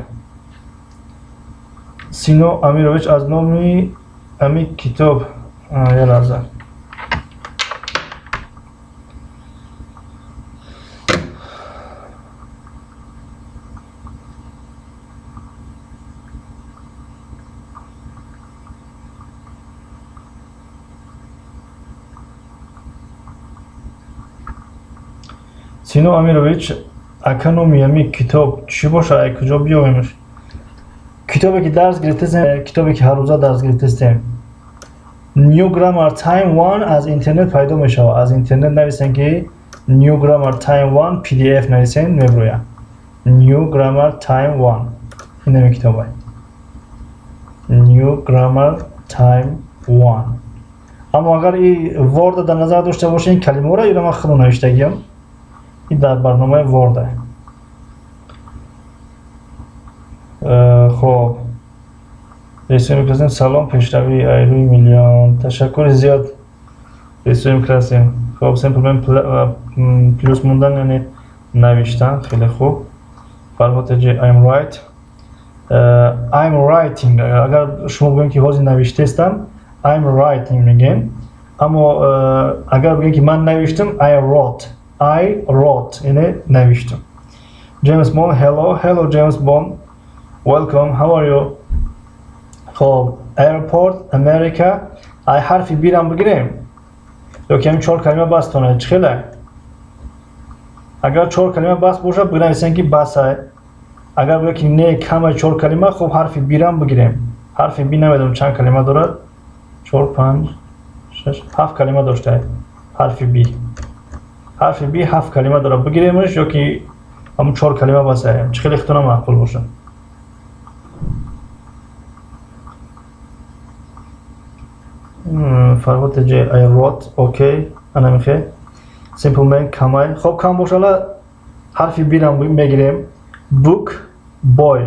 Сино Амирович, аз номи ами китоб, я лаҳза. Сино Амирович, ака, номи ами китоб чӣ бошад, ай куҷо биёвемш? Китобе ки дарс гирифтастем, китобе ки ҳаррӯза дарс гирифтастем, New Grammar Time One, аз интернет пайдо мешавад. Аз интернет нависен ки New Grammar Time One PDF нависен, меброяд. New Grammar Time One, ин ами китобе, New Grammar Time One. Аммо агар и Word дар назар дошта бошед, ин калимаҳоро, иро ман худам навиштагиам, ин дар барномаи Word. Хоб, Ресуи микрасим, салом, пешравии айрӯи миллион, ташаккури зиёд, Ресуи микрасим. Хоб, Simple Man, плюс мондан, яъне Навиштан, хеле хуб. Фарҳод Теҷи, I'm write. I'm writing. Агар шумо бигӯем ки ҳозир навиштаистам, I'm writing мегӯем. Аммо агар бигӯем ки ман навиштам, I wrote. I wrote, яъне навиштам. James Bond, hello, hello James Bond. Welcome, how are you? Хоб, airport, America. Ай ҳарфи B-рам бигирем. Ё ки ҳамин чор калима бас тонад, чӣ хеле? Агар чор калима бас бошад, бинависем ки бас ай. Агар бигӯем ки не, камай чор калима, хоб ҳарфи B-рам бигирем. Ҳарфи B намедонам чанд калима дорад. 4, 5, 6, 7 калима доштааст ҳарфи B. Ҳарфи B 7 калима дорад. Бигиремаш ё ки ҳамун чор калима бас ай. Чӣ хеле хитона маъқул бошад. Фарҳод Теҷи, I wrote, okay, ана мехе. Simple man, камай. Хоб, кам бошала ҳарфи B-рам мегирем. Book, boy.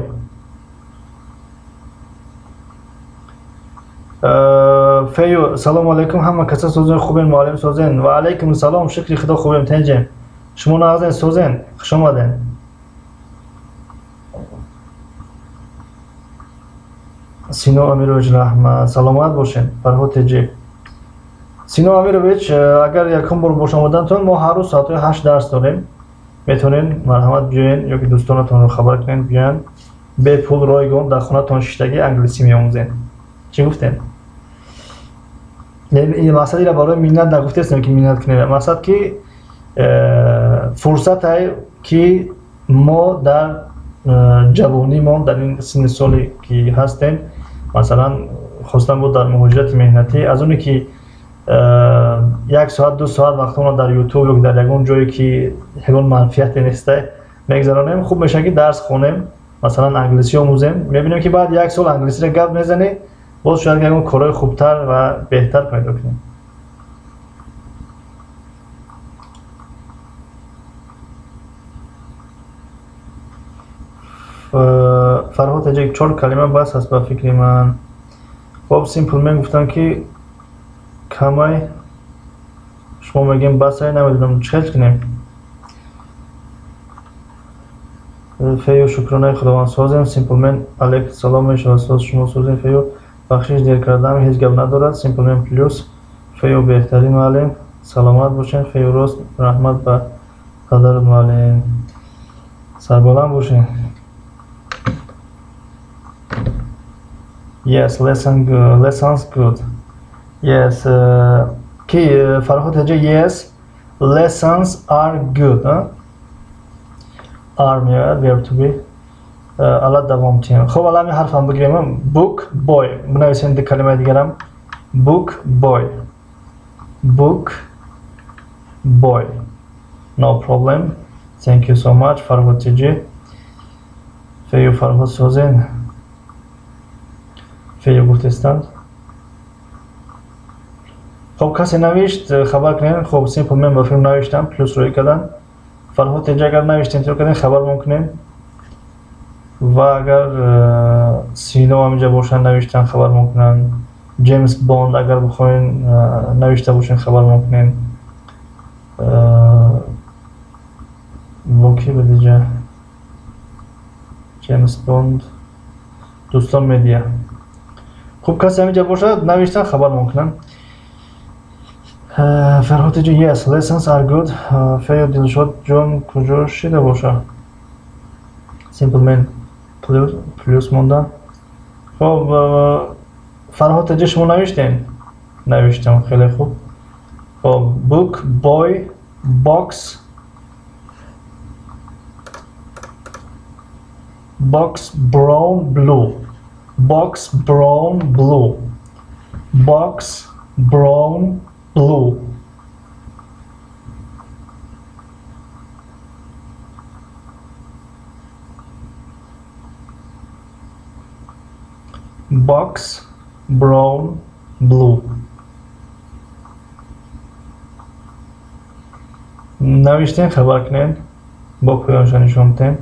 Фею, салом алейкум, ҳама каса созен, хубен, муаллим созен. Ва алейкум салом, шукри худо хубем, тенҷем. Шумо нағзен, созен, хуш омаден. Сино Амирович, раҳмат, саломат бошен. Фарҳод Теҷи. Сино Амирович, агар якум бор бош омадантон, мо ҳар рӯз соатҳои 8 дарс дорем. Метавонед марҳамат биёен ё ки дӯстонатонро хабар кунед, биёянд. Бепул, ройгон дар хонатон шиштагӣ англисӣ меомӯзем. Чӣ гуфтем? Ин мақсад ира барои миннат нагуфтестем ки миннат кунем. Мақсад ки фурсате ки мо дар ҷавонимон, дар ин синни соле ки ҳастем, масалан хостан буд дар муҳоҷирати меҳнатӣ, аз оне ки як соат, ду соат вақтонро дар YouTube ё дар ягон ҷое ки ягон манфиате неста мегзаронем, хуб мешавад ки дарс хонем, масалан англисӣ омӯзем. Мебинем ки баъд як сол англисиро гап мезанӣ, боз шояд ягон корҳои хубтар ва беҳтар пайдо кунем. Фарҳод Теҷи, чор калима бас аст ба фикри ман. Хоб, Simple Man гуфтам ки камай, шумо мегӯем басай, намедонам чӣ хел кунем. Фею, шукронаи Худованд созем. Simple Man, алейкум салом мешавад, соз шумо созем. Фею, бахшиш дер кардам, ҳеҷ гап надорад. Simple Man плюс. Фею, беҳтарин муаллим, саломат бошен. Фею, рост, раҳмат ба падарат муаллим, сарбаланд бошен. Yes, lesson good. Lessons good. Yes, ки Фарҳод Теҷи, yes, lessons are good. Are меояд, verb to be. Ала давом тиҳем. Хоб, ала ҳамин ҳарфам бигирем. Book, boy. Бинависем ду калимаи дигарам. Book, boy. Book, boy. No problem. Thank you so much, Фарҳод Теҷи. Фею, Фарҳод созен. Фею гуфтестанд. Хоб, касе навишт, хабар кунем. Хоб, Simple Man ба филм навиштам, плюс рӯй кардан. Фарҳод Теҷи, агар навиштем, тиё кардем, хабармон кунем. Ва агар Сино ҳаминҷа бошанд, навиштан, хабармон кунанд. Ҷеймс Бонд агар бихоҳен навишта бошен, хабармон кунем. Бо ки буд иҷа? Ҷеймс Бонд, дӯстон медиа. Хуб, касе ҳаминҷа бошад, навиштан, хабармон кунанд. Фарҳод Теҷи, yes, lessons are good. Фею, Дилшод ҷон куҷо шида боша? Simple Man плюс мондан. Хоб, Фарҳод Теҷи, шумо навиштем? Навиштам, хеле хуб. Хоб, book, boy, box, box, brown, blue. Box, brown, blue. Box, brown, blue. Box, brown, blue. Навиштем, хабар кунед, бо поёнша нишон бидем.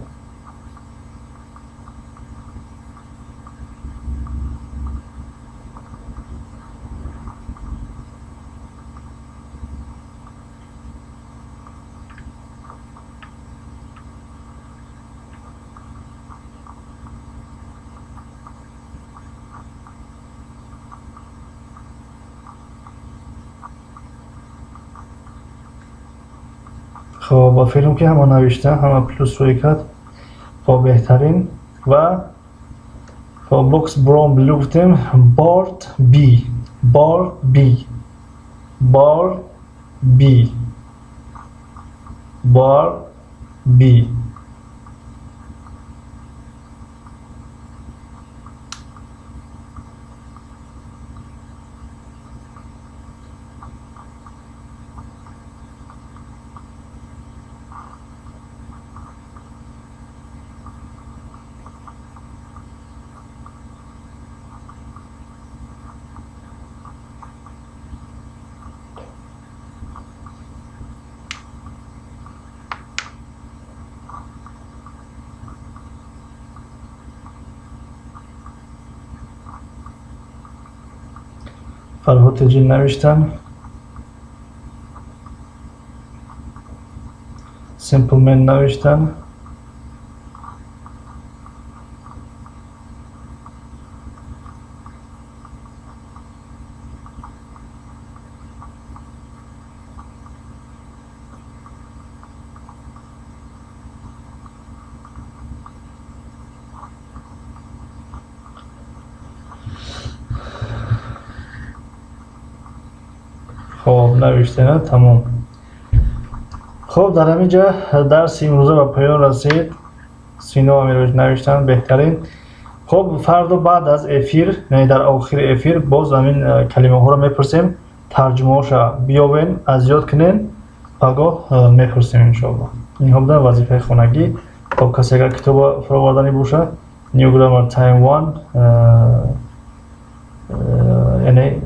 Хоб, ба филм ки ҳама навишта, ҳама плюс рӯй кард. Хоб, беҳтарин. Ва хоб, box brown blue гуфтем. Board B, board B, board B, board B. Фарҳод Теҷи навиштан. Simple Man навиштан. Хоб, навиштена, тамом. Хоб, дар ҳамин ҷа дарси имрӯза ба поён расид. Сино Амирович навиштан, беҳтарин. Хоб, фардо баъд аз эфир, яъне дар охири эфир, боз ҳамин калимаҳоро мепурсем, тарҷумаҳоша биёвен, аз ёд кунен, пагоҳ мепурсем иншоаллоҳ. Инҳо буданд вазифаи хонагӣ. Хоб, касе агар китоба фароварданӣ боша, New Grammar Time 1, яъне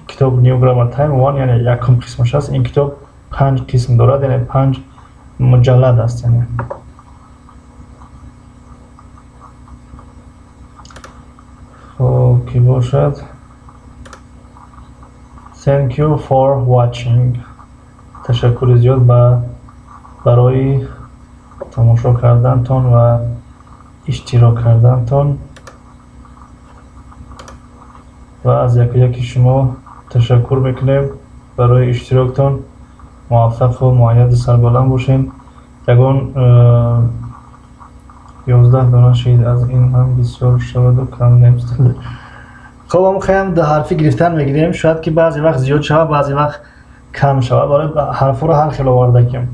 китоб New Grammar Time 1, яъне якум қисмаш аст. Ин китоб 5 қисм дорад, яъне 5 муҷаллад аст, яъне. Хоб, ки бошад. Thank you for watching. Ташаккури зиёд барои тамошо кардантон ва иштирок кардантон ва аз яку яки шумо ташаккур мекунем барои иштироктон. Муваффақу муайяду сарбаланд бошед. Ягон 11 дона шид, аз ин ҳам бисёр шаваду кам нест. Хоб, ам хаям ду ҳарфӣ гирифтан мегирем. Шояд ки баъзе вақт зиёд шавад, баъзе вақт кам шавад. Барои ҳарфҳоро ҳар хел овардагим.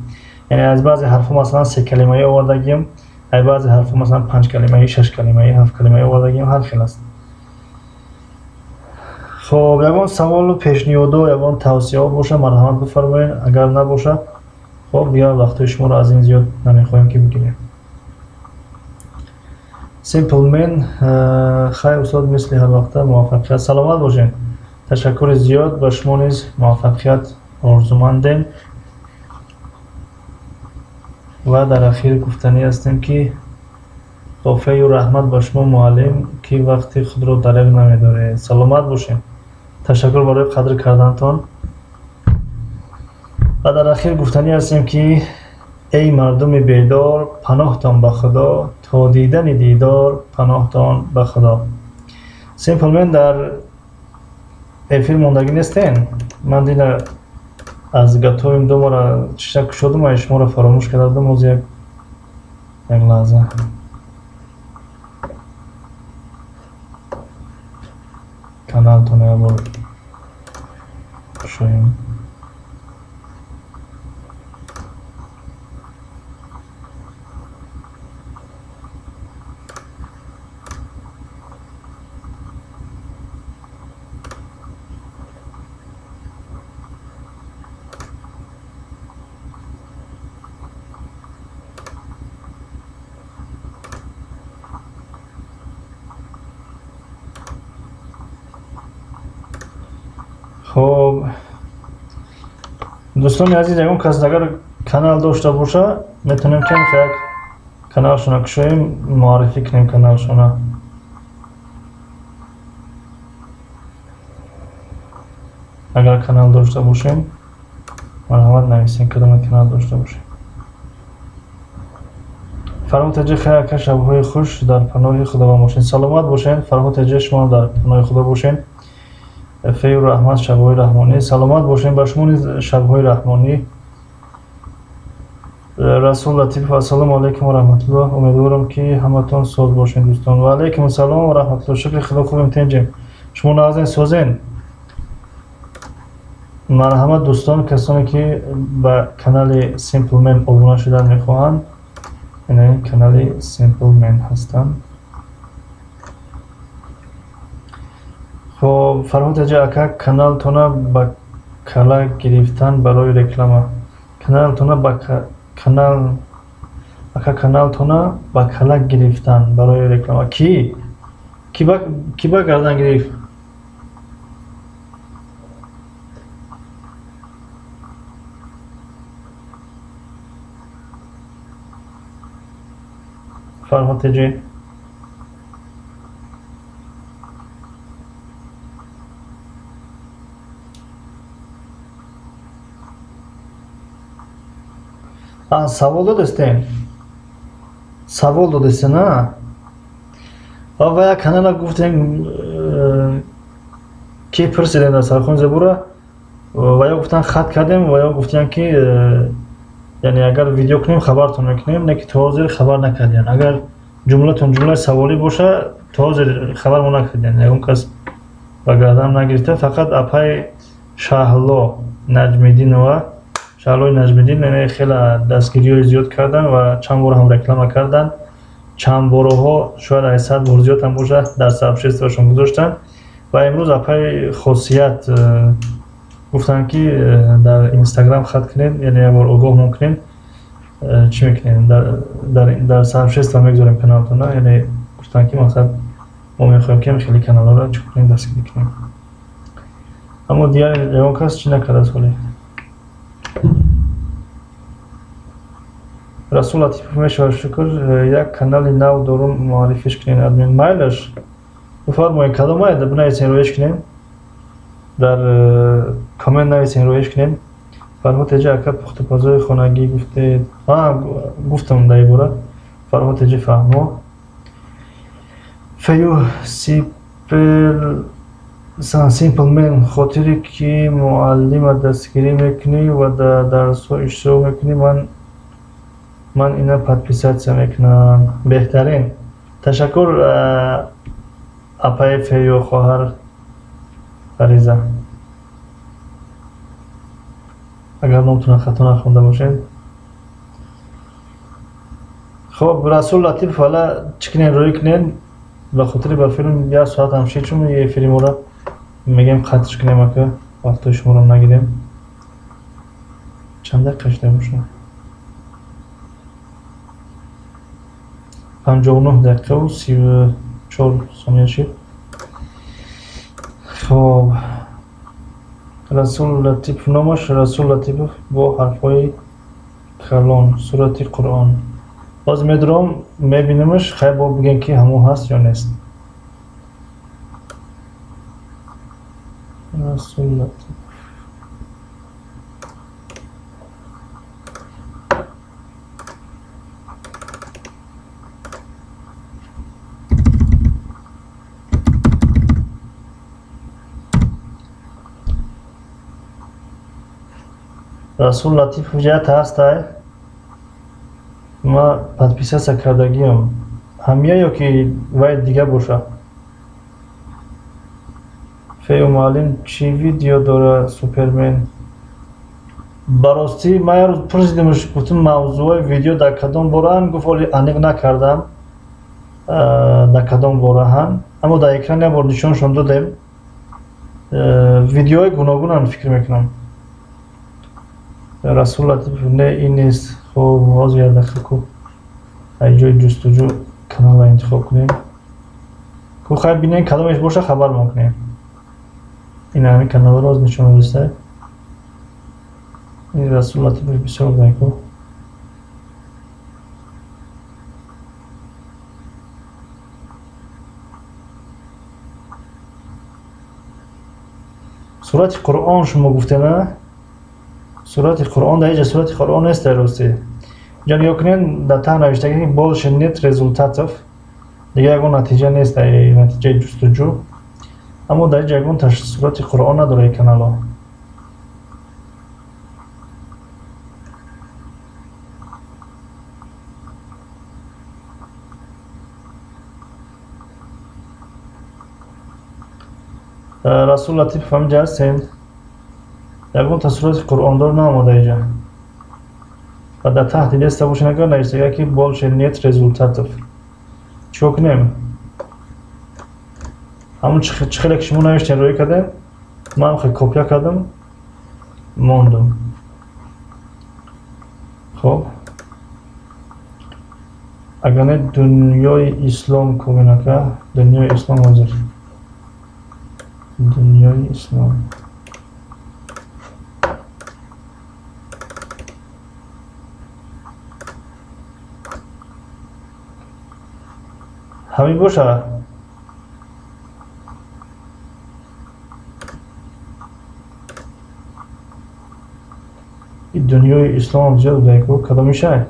Яъне аз баъзе ҳарфҳо масалан 3 калимаӣ овардагим, аз баъзе ҳарфҳо масалан 5 калимаӣ, 6 калимаӣ, 7 калимаӣ овардагим, ҳар хел аст. Хоб, ягон саволу пешниҳодо, ягон тавсияҳо боша, марҳамат бифармоед. Агар набоша, хоб, дигар вақтҳои шуморо аз ин зиёд намехоҳем ки бигирем. Simple Man, хайр устод, мисли ҳар вақта муваффақият. Саломат бошед. Ташаккури зиёд, ба шумо низ муваффақият орзумандем. Ва дар ахир гуфтанӣ ҳастем ки тофею раҳмат ба шумо муаллим, ки вақти худро дареғ намедоред. Саломат бошед. Ташаккур барои қадр кардантон. Ва дар ахир гуфтанӣ ҳастем ки эй мардуми бедор, паноҳтон ба Худо, то дидани дидор, паноҳтон ба Худо. Simple Man дар эфир мондагӣ нестен. Ман дина аз готовим домара чиша кушодум ва шуморо фаромӯш карда будам. Ҳозир як лаҳза. Каналтон як бор кушоем. Хоб, дӯстони азиз, ягон кас агар канал дошта боша, метавонем ки як каналшона кушоем, муаррифӣ кунем каналшона. Агар канал дошта бошем, марҳамат нависем кадоме канал дошта бошем. Фарҳод Теҷи, хайр ака, шабҳои хуш, дар паноҳи Худованд бошед. Саломат бошед. Фарҳод Теҷи, шумо дар паноҳи Худо бошед. Фею раҳмат, шабҳои раҳмонӣ. Саломат бошед, ба шумо низ шабҳои раҳмонӣ. Расул Латипов, ассалому алайкум ва раҳматуллоҳ. Умедворам, ки ҳаматон соз бошед, дӯстон. Ва алайкум ассалом ва раҳматуллоҳ. Шукри Худо, хубем, тенҷем. Шумо нағзен, созен? Марҳамат, дӯстон, касоне ки ба канали Simple Man обуна шудан мехоҳанд, ина канали Simple Man ҳастанд. Хоб, Фарҳод аҷа, ака, каналтона ба кала гирифтан барои реклама. Каналтона ба канал, ака, каналтона ба кала гирифтан барои реклама. Ки? Ки ба гардан гирифт? Фарҳод теҷи. Савол додестем, савол додестем, а ва як канала гуфтем, ки пурсидем дар сархони забура, ва ё гуфтан хат кардем, ва ё гуфтем, ки яъне агар видео кунем, хабартон мекунем, не ки то ҳозир хабар накардем. Агар ҷумлатон ҷумлаи саволӣ боша, то ҳозир хабар мо накардем, ягон кас ба гардан нагирифта, фақат апаи Шаҳло Наҷмиддинова, Шаҳлои Наҷмиддин, яъне хеле дастгириҳои зиёд карданд ва чанд бор ҳам реклама карданд, чанд борҳо, шояд ай 100 бор зиёд ҳам боша, дар сообщество шон гузоштанд. Ва имрӯз апаи Хосият гуфтанд, ки дар Инстаграм хат кунед, яъне як бор огоҳмон кунем, чӣ мекунем, дар сообщество мегузорем каналтона. Яъне гуфтанд, ки мақсад мо мехоҳем, ки хеле каналҳоро чӣ кунем, дастгирӣ кунем. Аммо дигар ягон кас чӣ накардааст ҳоле. Расул Латипов, мешавад, шукр. Як канали нав дорум, муаррифиш кунед, админ. Майлаш, бифармоед, кадомае бинависен, роиш кунем, дар коммент нависен, роиш кунем. Фарҳод теҷи, ака, пухтупазои хонагӣ гуфтед. Гуфтам дар ибора. Фарҳод теҷи, фаҳмо. Фею сипел Simple Man, хотире ки муаллима дастгирӣ мекунӣ ва дар дарсҳо иштирок мекунӣ, ман ина подписаться мекунам. Беҳтарин, ташаккур, апаи Фею, хоҳар Фариза, агар номтона хато нахонда бошем. Хоб, Расул Латипов, ҳала чӣ кунем, рӯй кунем, ба хотири ба филм як соат ҳам шид, чун эфири моро мегем қатъш кунем, ака, вақтҳои шуморо нагирем. Чанд дақиқа шуда бошад? 59 дақиқаву 34 сония шид. Хоб, Расул Латипов, номаш Расул Латипов, бо ҳарфҳои калон, сурати Қуръон. Боз медурам, мебинемш, хайр, бо бигем, ки ҳамон ҳаст ё нест. Расул Латипов. Расул Латипов ҷиҳат ҳастай, ма подписаться кардагиам. Ҳамия ё ки вай дига боша? Фею муаллим чӣ видео дора, Супермен? Ба ростӣ, ман як рӯз пурсидимш, гуфтам, мавзӯи видео дар кадом бораанд, гуфт, оли аниқ накардам, дар кадом бораанд, аммо дар экран як бор нишоншон додем. Видеоҳои гуногунанд, фикр мекунам. Расул Латипов, не, ин нест. Хоб, ҳозир як дақиқа ку, ай ҷои ҷустуҷӯ каналро интихоб кунем ку. Хайр, бинем, кадомеш боша, хабармон кунем. Ин ҳамин каналро ҳозир нишон додистай. Ин Расул Латипов бисёр будан ку. Сурати Қуръон шумо гуфтена, сурати Қуръон дар ҳеҷ сурати Қуръон нест. Дар ростӣ, инҷа нигоҳ кунед, дар таҳ навиштагӣ «больше нет результатов», дигар ягон натиҷа нест дар натиҷаи ҷустуҷӯ. Аммо дар ҳеҷ ягон сурати Қуръон надорад ин каналҳо. Расул Латипов ҳаминҷа ҳастем. Ягон тасурати қуръондор наомада иҷа. Ва дар таҳти листа бошед, агар навиштага ки больше нет результатов. Чикор кунем? Ҳамун чӣ хеле ки шумо навиштем, рӯй кардем, ман хел копия кардам, мондум. Хоб, агар не, дунёи ислом кӯбенака, дунёи ислом ҳозир, дунёи ислом. Ҳамин боша. Дунёи ислом зиёд будаку, кадомишай?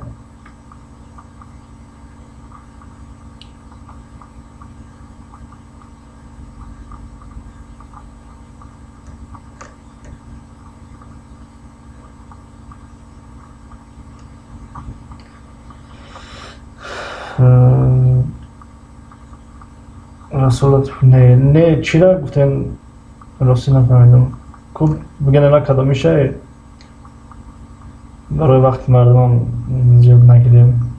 Расул, не, не, чира гуфтем, ростӣ нафаҳмидам. Ку бигӯян, ана кадомишай, барои вақти мардумам зиёд нагирем.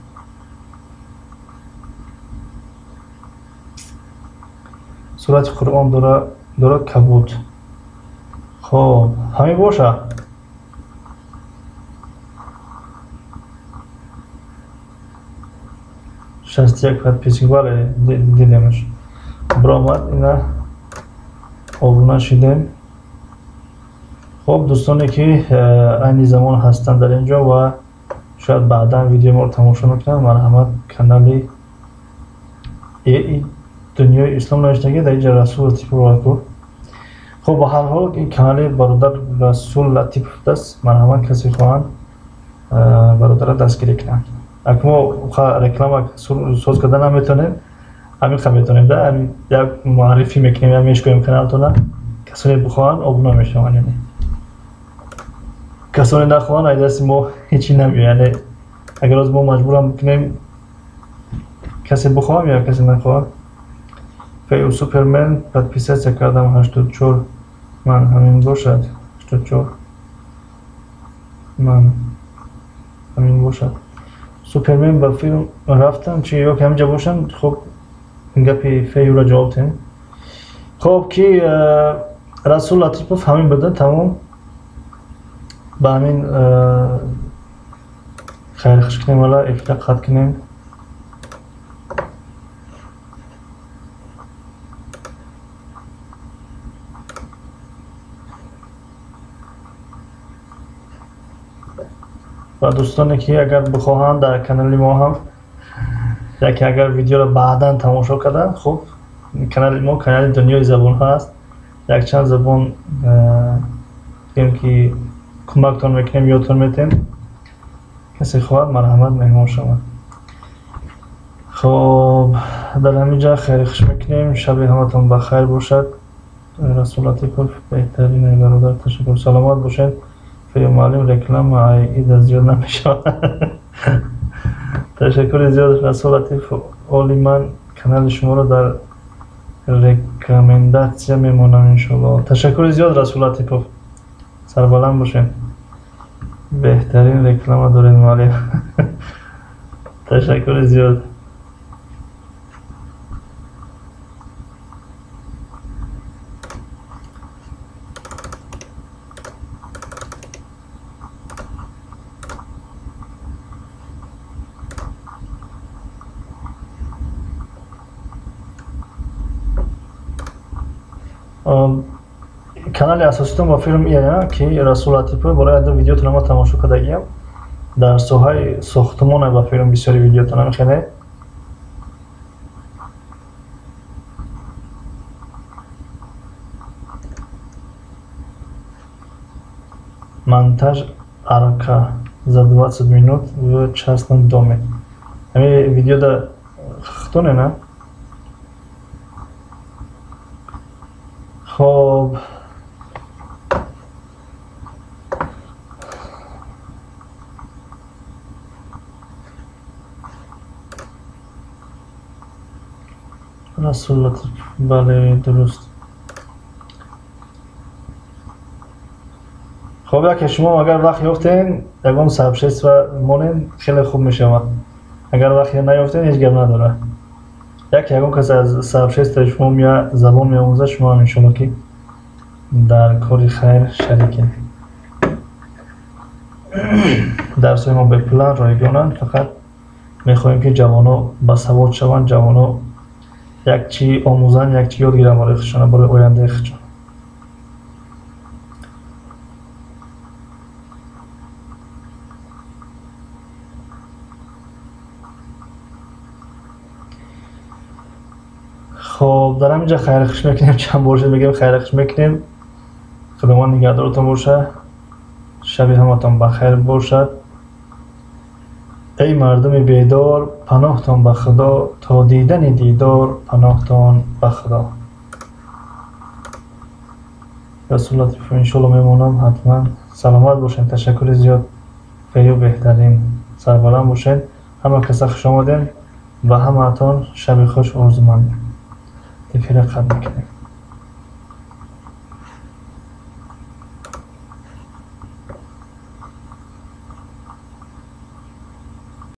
Сурати қуръон дорад кабуд. Хоб, ҳамин боша. 61 подписчик, бале, дидемаш. Биромад, ина обуна шидем. Хоб, дӯстоне ки айни замон ҳастанд дар ин ҷо ва шояд баъдан видеои моро тамошо мекунанд, марҳамат, канали дунёи ислом навиштагӣ дар инҷа Расул Латипов ку. Хоб, ба ҳар ҳол ин канали бародар Расул Латипов аст. Марҳамат, касе хоҳанд, бародарро дастгирӣ кунанд. Ак мо реклама соз карда наметавонем, ҳамин қа метавонем да як муаррифӣ мекунем, я мешкоем каналтона, касоне бихоҳанд, обуна мешаванд, яъне касоне нахоҳанд, ай дасти мо ҳечи намеояд. Яъне агар оз мо маҷбурам бикунем, касе бихоҳам ё касе нахоҳад. Фею Супермен подписаться кардам, 84 ман, ҳамин бошад, 84 ман, ҳамин бошад. Супермен ба филм рафтам чи ё ки ҳаминҷа бошанд? Хоб, гапи Феюра ҷавоб диҳем. Хоб, ки Расул Латипов ҳамин буда, тамом. Ба ҳамин хайрхуш кунем, вала эфира қатъ кунем. Ва дӯстоне ки агар бихоҳанд, дар канали мо ҳам яке агар видеоро баъдан тамошо карданд, хуб, канали мо канали дунёи забонҳо аст. Якчанд забон гӯем ки кӯмактон мекунем, ёдтон метем. Касе хоҳад, марҳамат, меҳмон шавад. Хоб, дар ҳамин ҷа хайрхуш мекунем. Шаби ҳаматон ба хайр бошад. Расул Латипов беҳтарин бародар, ташаккур, саломат бошед. Фею муаллим, реклама ида зиёд намешавад. Ташаккури зиёд, Расул Латипов. Оли, ман канали шуморо дар рекомендация мемонам, иншоалло. Ташаккури зиёд, Расул Латипов, сарбаланд бошед. Беҳтарин реклама доред, муаллим, ташаккури зиёд. Канали асоситон ба филм ия ки Расул Латипов, барои аду видеотона ма тамошо кардагиам, дар соҳаи сохтмона ба филм бисёри видеотона мехеле. Монтаж арка за 20 минут в частном доме. Ҳами видеода хтоне на? Хоб, Расул Латипов, бале, дуруст. Хоб, яке шумо агар вақт ёфтен, ягон сообщество монен, хеле хуб мешавад. Агар вақт наёфтен, ҳеҷ гап надорад. Яке ягон кас аз сообществои шумо меояд, забон меомӯзад, шумо ҳам иншоалло ки дар кори хайр шарикед. Дарсҳои мо бепуланд, ройгонанд, фақат мехоҳем ки ҷавоно басавод шаванд, ҷавоно як чӣ омӯзанд, як чӣ ёд гиранд барои худшон, барои ояндаи худшон. Хоб, дар ҳамин ҷа хайрхуш мекунем, чанд бор шуд мегӯем хайрхуш мекунем. Худованд нигаҳдоротон бошад, шаби ҳаматон бахайр бошад. Эй мардуми бедор, паноҳтон ба Худо, то дидани дидор паноҳтон ба Худо. Расул Латифов, иншоалло мемонам ҳатман. Саломат бошед, ташаккури зиёд, фею беҳтарин, сарбаланд бошед. Ҳама каса хуш омадем ва ҳамаатон шаби хуш орзумандем. Эфира қатъ мекунем.